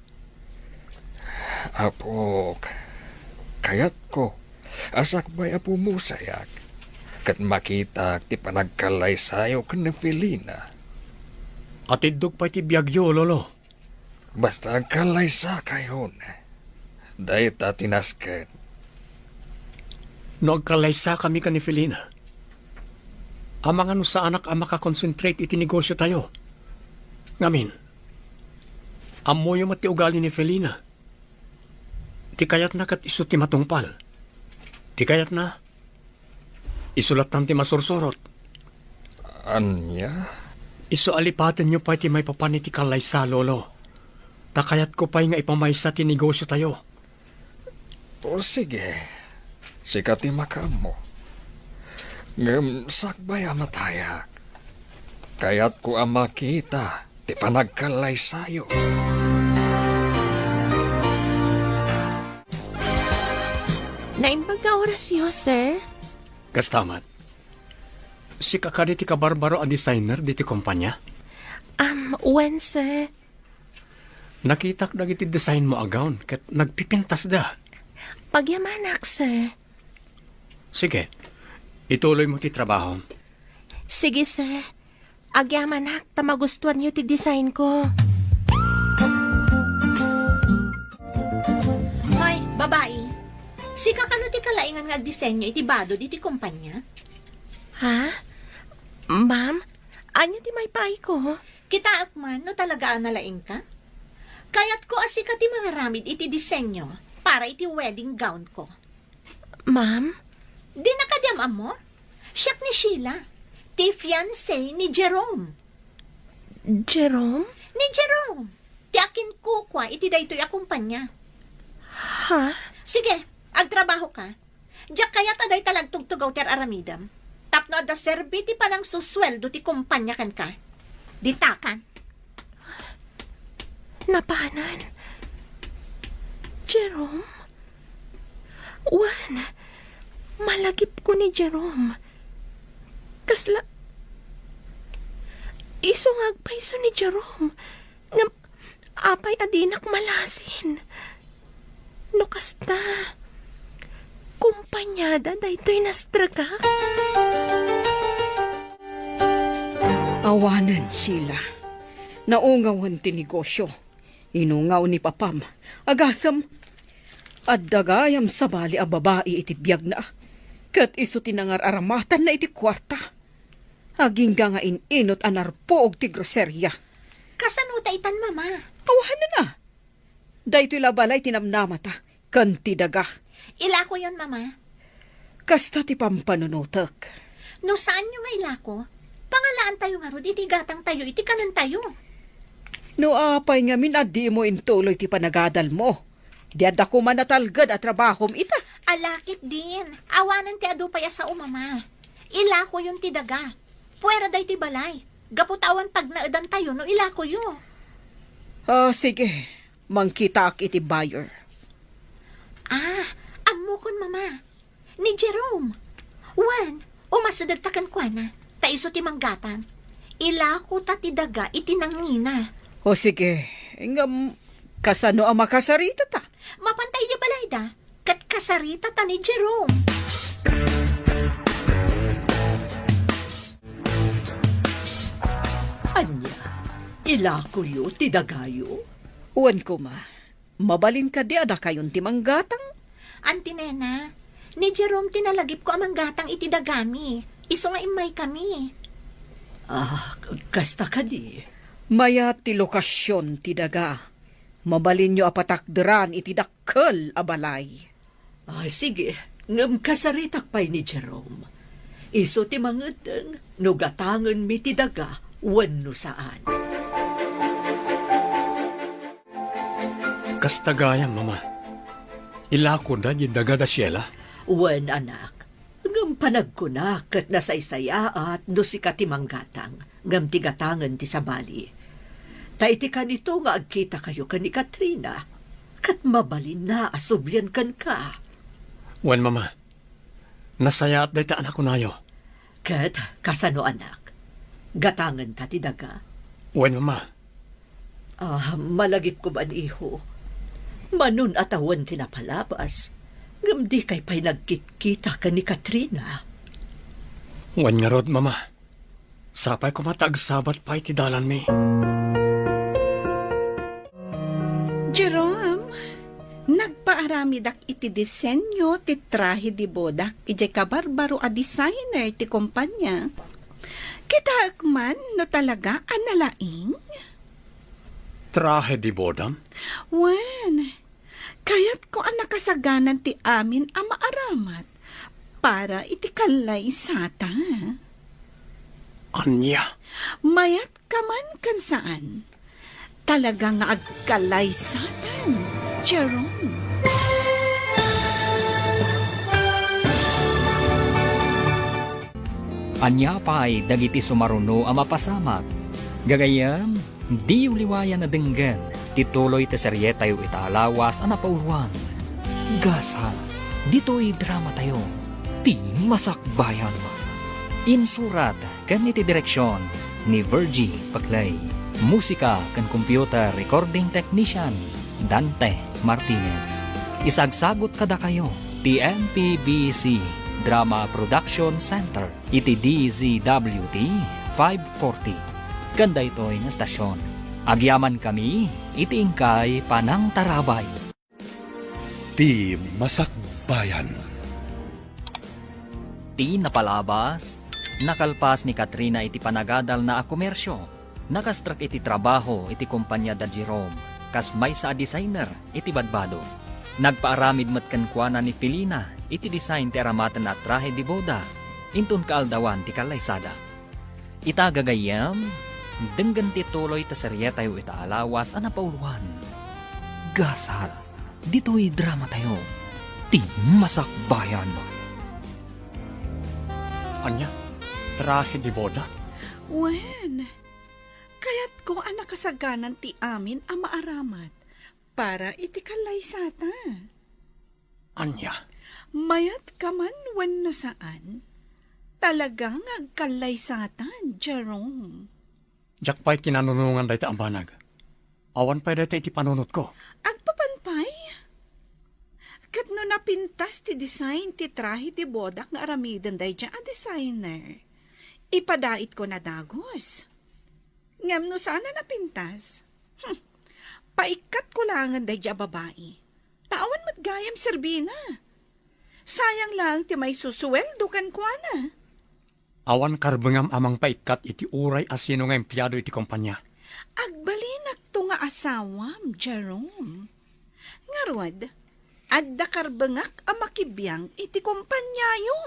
Apok, kayatko a sakbay a pumusayak ket makitak ti panagkallaysayo ken ni Felina. Atiddog pay ti biagyo, Lolo. Basta agkallaysakayon. Dayta ti nasken. No agkallaysakami ken ni Felina, amangan no saanak a makakonsentrate iti negosiotayo. Ngamin, ammoyo met ti ugali ni Felina. Ti kayatna ket isu ti matungpal. Ti kayatna, isu lattan ti masursurot. Ania? Isu a lipatenyo pay ti maipapan iti kallaysa, Lolo. Ta kayatko pay nga ipamaysa ti negosiotayo. O, sige. Sika ti makaammo. Ngem sakbay a matayak. Kayatko a makita ti panagkallaysayo. Naimbag nga orasyo, sir. Kasta met. Sika kadi ti kabarbaro a designer diti kompanya? Um, wen, sir. Nakitak dagiti design mo a gown ket nagpipintasda. Pagyamanak, sir. Sige, ituloy mo ti trabahom. Sige, sir. Agyamanak ta magustuanyo ti design ko. Hoy, babai. Sika kano ti kalaingan nga agdisenyo iti bado diti kompanya? Ha? Ma'am, ania ti maipaayko? Kitaek man no talaga a nalaingka. Kayatko a sika ti mangaramid iti disenyo para iti wedding gown ko. Ma'am? Dina kadi am-ammo? Siak ni Sheila, ti fiancé ni Jerome. Jerome? Ni Jerome, ti akinkukua iti daytoy a kompanya. Ha? Sige, agtrabaho ka. Diak kayat a dayta la agtugtugaw ti ar-aramidem. Tapno adda serbi ti panangsusueldo ti kompanya kenka. Ditakan. Napanan. Jerome? Wen, malagipko ni Jerome. Kasla, isu nga agpayso ni Jerome. Ngem apay a dinak malasin? No kasta, kompanyada daytoy nastragak? Awanen, Sheila. Naungawen ti negosio. Inungaw ni papam. Agasem, adda gayam sabali a babai iti biagna. Ket isu ti nangar-aramatanna iti kuarta. Agingga nga in-inut a narpuog ti groseria. Kasano ta itan, Mama? Awanen a. Daytoy la balay ti namnamata ken ti daga. Ilakoyon, Mama. Kasta ti pampanunotek. No saanyo nga ilako, pangalaantayo ngarud iti gatangtayo iti kanentayo. No apay ngamin a dimo intuloy ti panagadalmo, di adda koma natalged a trabahom ita. Ala ketdin, awanen ti adu pay a sao, Mama. Ilakoyon ti daga. Puera daytoy balay. Gapu ta awan pagnaedantayo no ilakoyo. Ah, sige. Mangkitaak iti buyer. Ah, ammokon, Mama. Ni Jerome. Wen, umasidegta kenkuana, ta isu ti manggatang. Ilakota ti daga iti nangina. O sige, ngem kasano a makasaritata? Mapantay idiay balayda, ket kasaritata ni Jerome. Ania, ilakoyo ti dagayo? Wen koma. Mabalin kadi a dakayon ti manggatang? Auntie Nena, ni Jerome ti nalagipko a manggatang iti dagami. Isu nga immaykami. Ah, kasta kadi. Mayat ti lokasion ti daga. Mabalinyo a patakderan iti dakkel a balay. Ah, sige, ngem kasaritak pay ni Jerome. Isu ti mangeddeng no gatangenmi ti daga wenno saan. Kasta gayam, Mama. Ilakoda diay daga da Sheila? Wen, anak. Ngem panagkunak ket nasaysayaat no sika ti manggatang, ngem ti gatangen ti sabali. Ta iti kanito nga agkitakayo ken ni Katrina, ket mabalinna a sublien kenka. Wen, Mama. Nasayaat dayta a nakunayo. Ket kasano, anak? Gatangenta ti daga? Wen, Mama. Ah, malagipko man, iho. Manon a tawen ti napalabas, ngem dikay pay nagkitkita ken ni Katrina. Wen ngarud, Mama. Sapay koma ta agsabat pay ti dalanmi. Jerome, nagpaaramidak iti disenyo ti trahe de bodak idiay kabarbaro a designer ti kompania. Kitaek man no talaga a nalaing. Trahe de boda? Wen, kayatko a nakasaganan ti amin a maaramat para iti kallaysata. Ania? Mayat ka man ken saan, talaga nga agkallaysatan, Jerome. Ania pay dagiti sumaruno a mapasamak? Gagayyem, diyo liwayan a denggen ti tuloy ti serietayo ita a lawas a napauloan. Gasat, ditoy dramatayo, ti Masakbayan. Insurat ken iti direksion ni Virgie Paclay. Musika ken computer recording technician, Dante Martinez. Isagsagut kadakayo ti M P B C Drama Production Center iti D Z W T five forty. Ken daytoy nga estasion, agyamankami iti inkay panangtarabay. Ti Masakbayan. Ti napalabas, nakalpas ni Katrina iti panagadalna a komersio, nakastrek iti trabaho iti kompania da Jerome, kas maysa a designer iti badbado. Nagpaaramid met kenkuana ni Felina iti design ti aramatenna a trahe de boda, inton kaaldawan ti kallaysada. Ita gagayyem, denggen ti tuloy ta serietayo ita a lawas a napauloan. Gasat, ditoy dramatayo, ti Masakbayan. Ania? Trahe de boda? Wen, kayatko a nakasaganan ti amin a maaramat para iti kallaysata. Ania? Mayat ka man wenno saan, talaga nga agkallaysatan, Jerome. Diak pay kinanunongan dayta a banag. Awan pay dayta iti panunotko. Agpapan pay? Ket no napintas ti design ti trahe de bodak nga aramiden daydiay a designer, ipadaitko na dagus. Ngem no saan a napintas, hmm, paikkatko laengen daydiay a babai. Ta awan met gayam serbina. Sayang laeng ti maisusueldo kenkuana. Awan karbengam a mangpaikkat iti uray a sino nga empleyado iti kompania. Agbalinakto nga asawam, Jerome. Ngarud, adda karbengak a makibiang iti kompaniayo.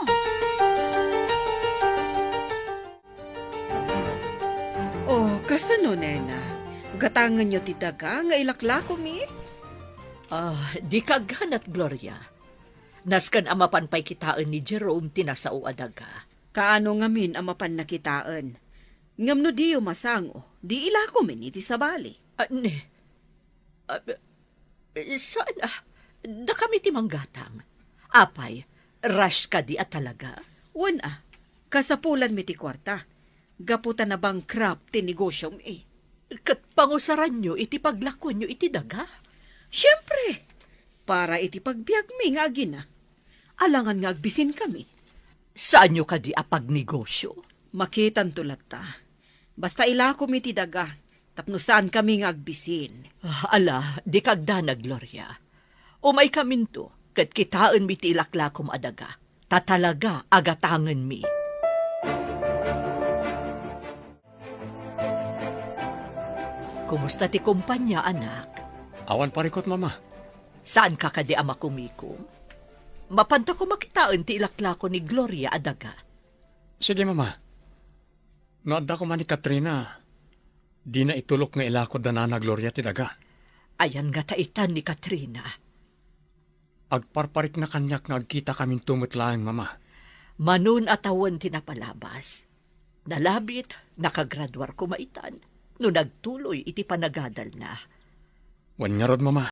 Oh, kasano, nena? Gatangenyo ti daga nga ilaklakomi? Ah, dika agganat, Gloria. Nasken a mapan pay kitaen ni Jerome ti nasao a daga. Kaano ngamin a mapanna kitaen? Ngem no diyo masango, di ilakomin iti sabali. Ah, ne. Ah, saan a, dakami ti manggatang. Apay, rush kadi a talaga? Wen a, kasapulanmi ti kuarta. Gapu ta nabankrupt ti negosyomi. Ket pangusaranyo iti paglakuanyo iti daga? Siempre, para iti pagbiagmi nga agina. Alangan nga agbisinkami. Saanyo kadi a pagnegosyo? Makitanto latta. Basta ilakomi ti daga, tapno saankami nga agbisin. Ah, ala, dika agdanag, Gloria. Umaykaminto, ket kitaenmi ti ilaklakom a daga. Ta talaga a gatangenmi. Kumusta ti kompania, anak? Awan parikut, Mama. Saanka kadi a makumikom? Mapanta koma kitaen ti ilaklako ni Gloria a daga. Sige, Mama. No adda koma ni Katrina, dina itulok nga ilako da nana Gloria ti daga. Ayan ngata itan ni Katrina? Agparparikna kaniak nga agkitakaminto met laeng, Mama. Manon a tawen ti napalabas. Nalabit, nakagraduar koma itan no nagtuloy iti panagadalna. Wen ngarud, Mama,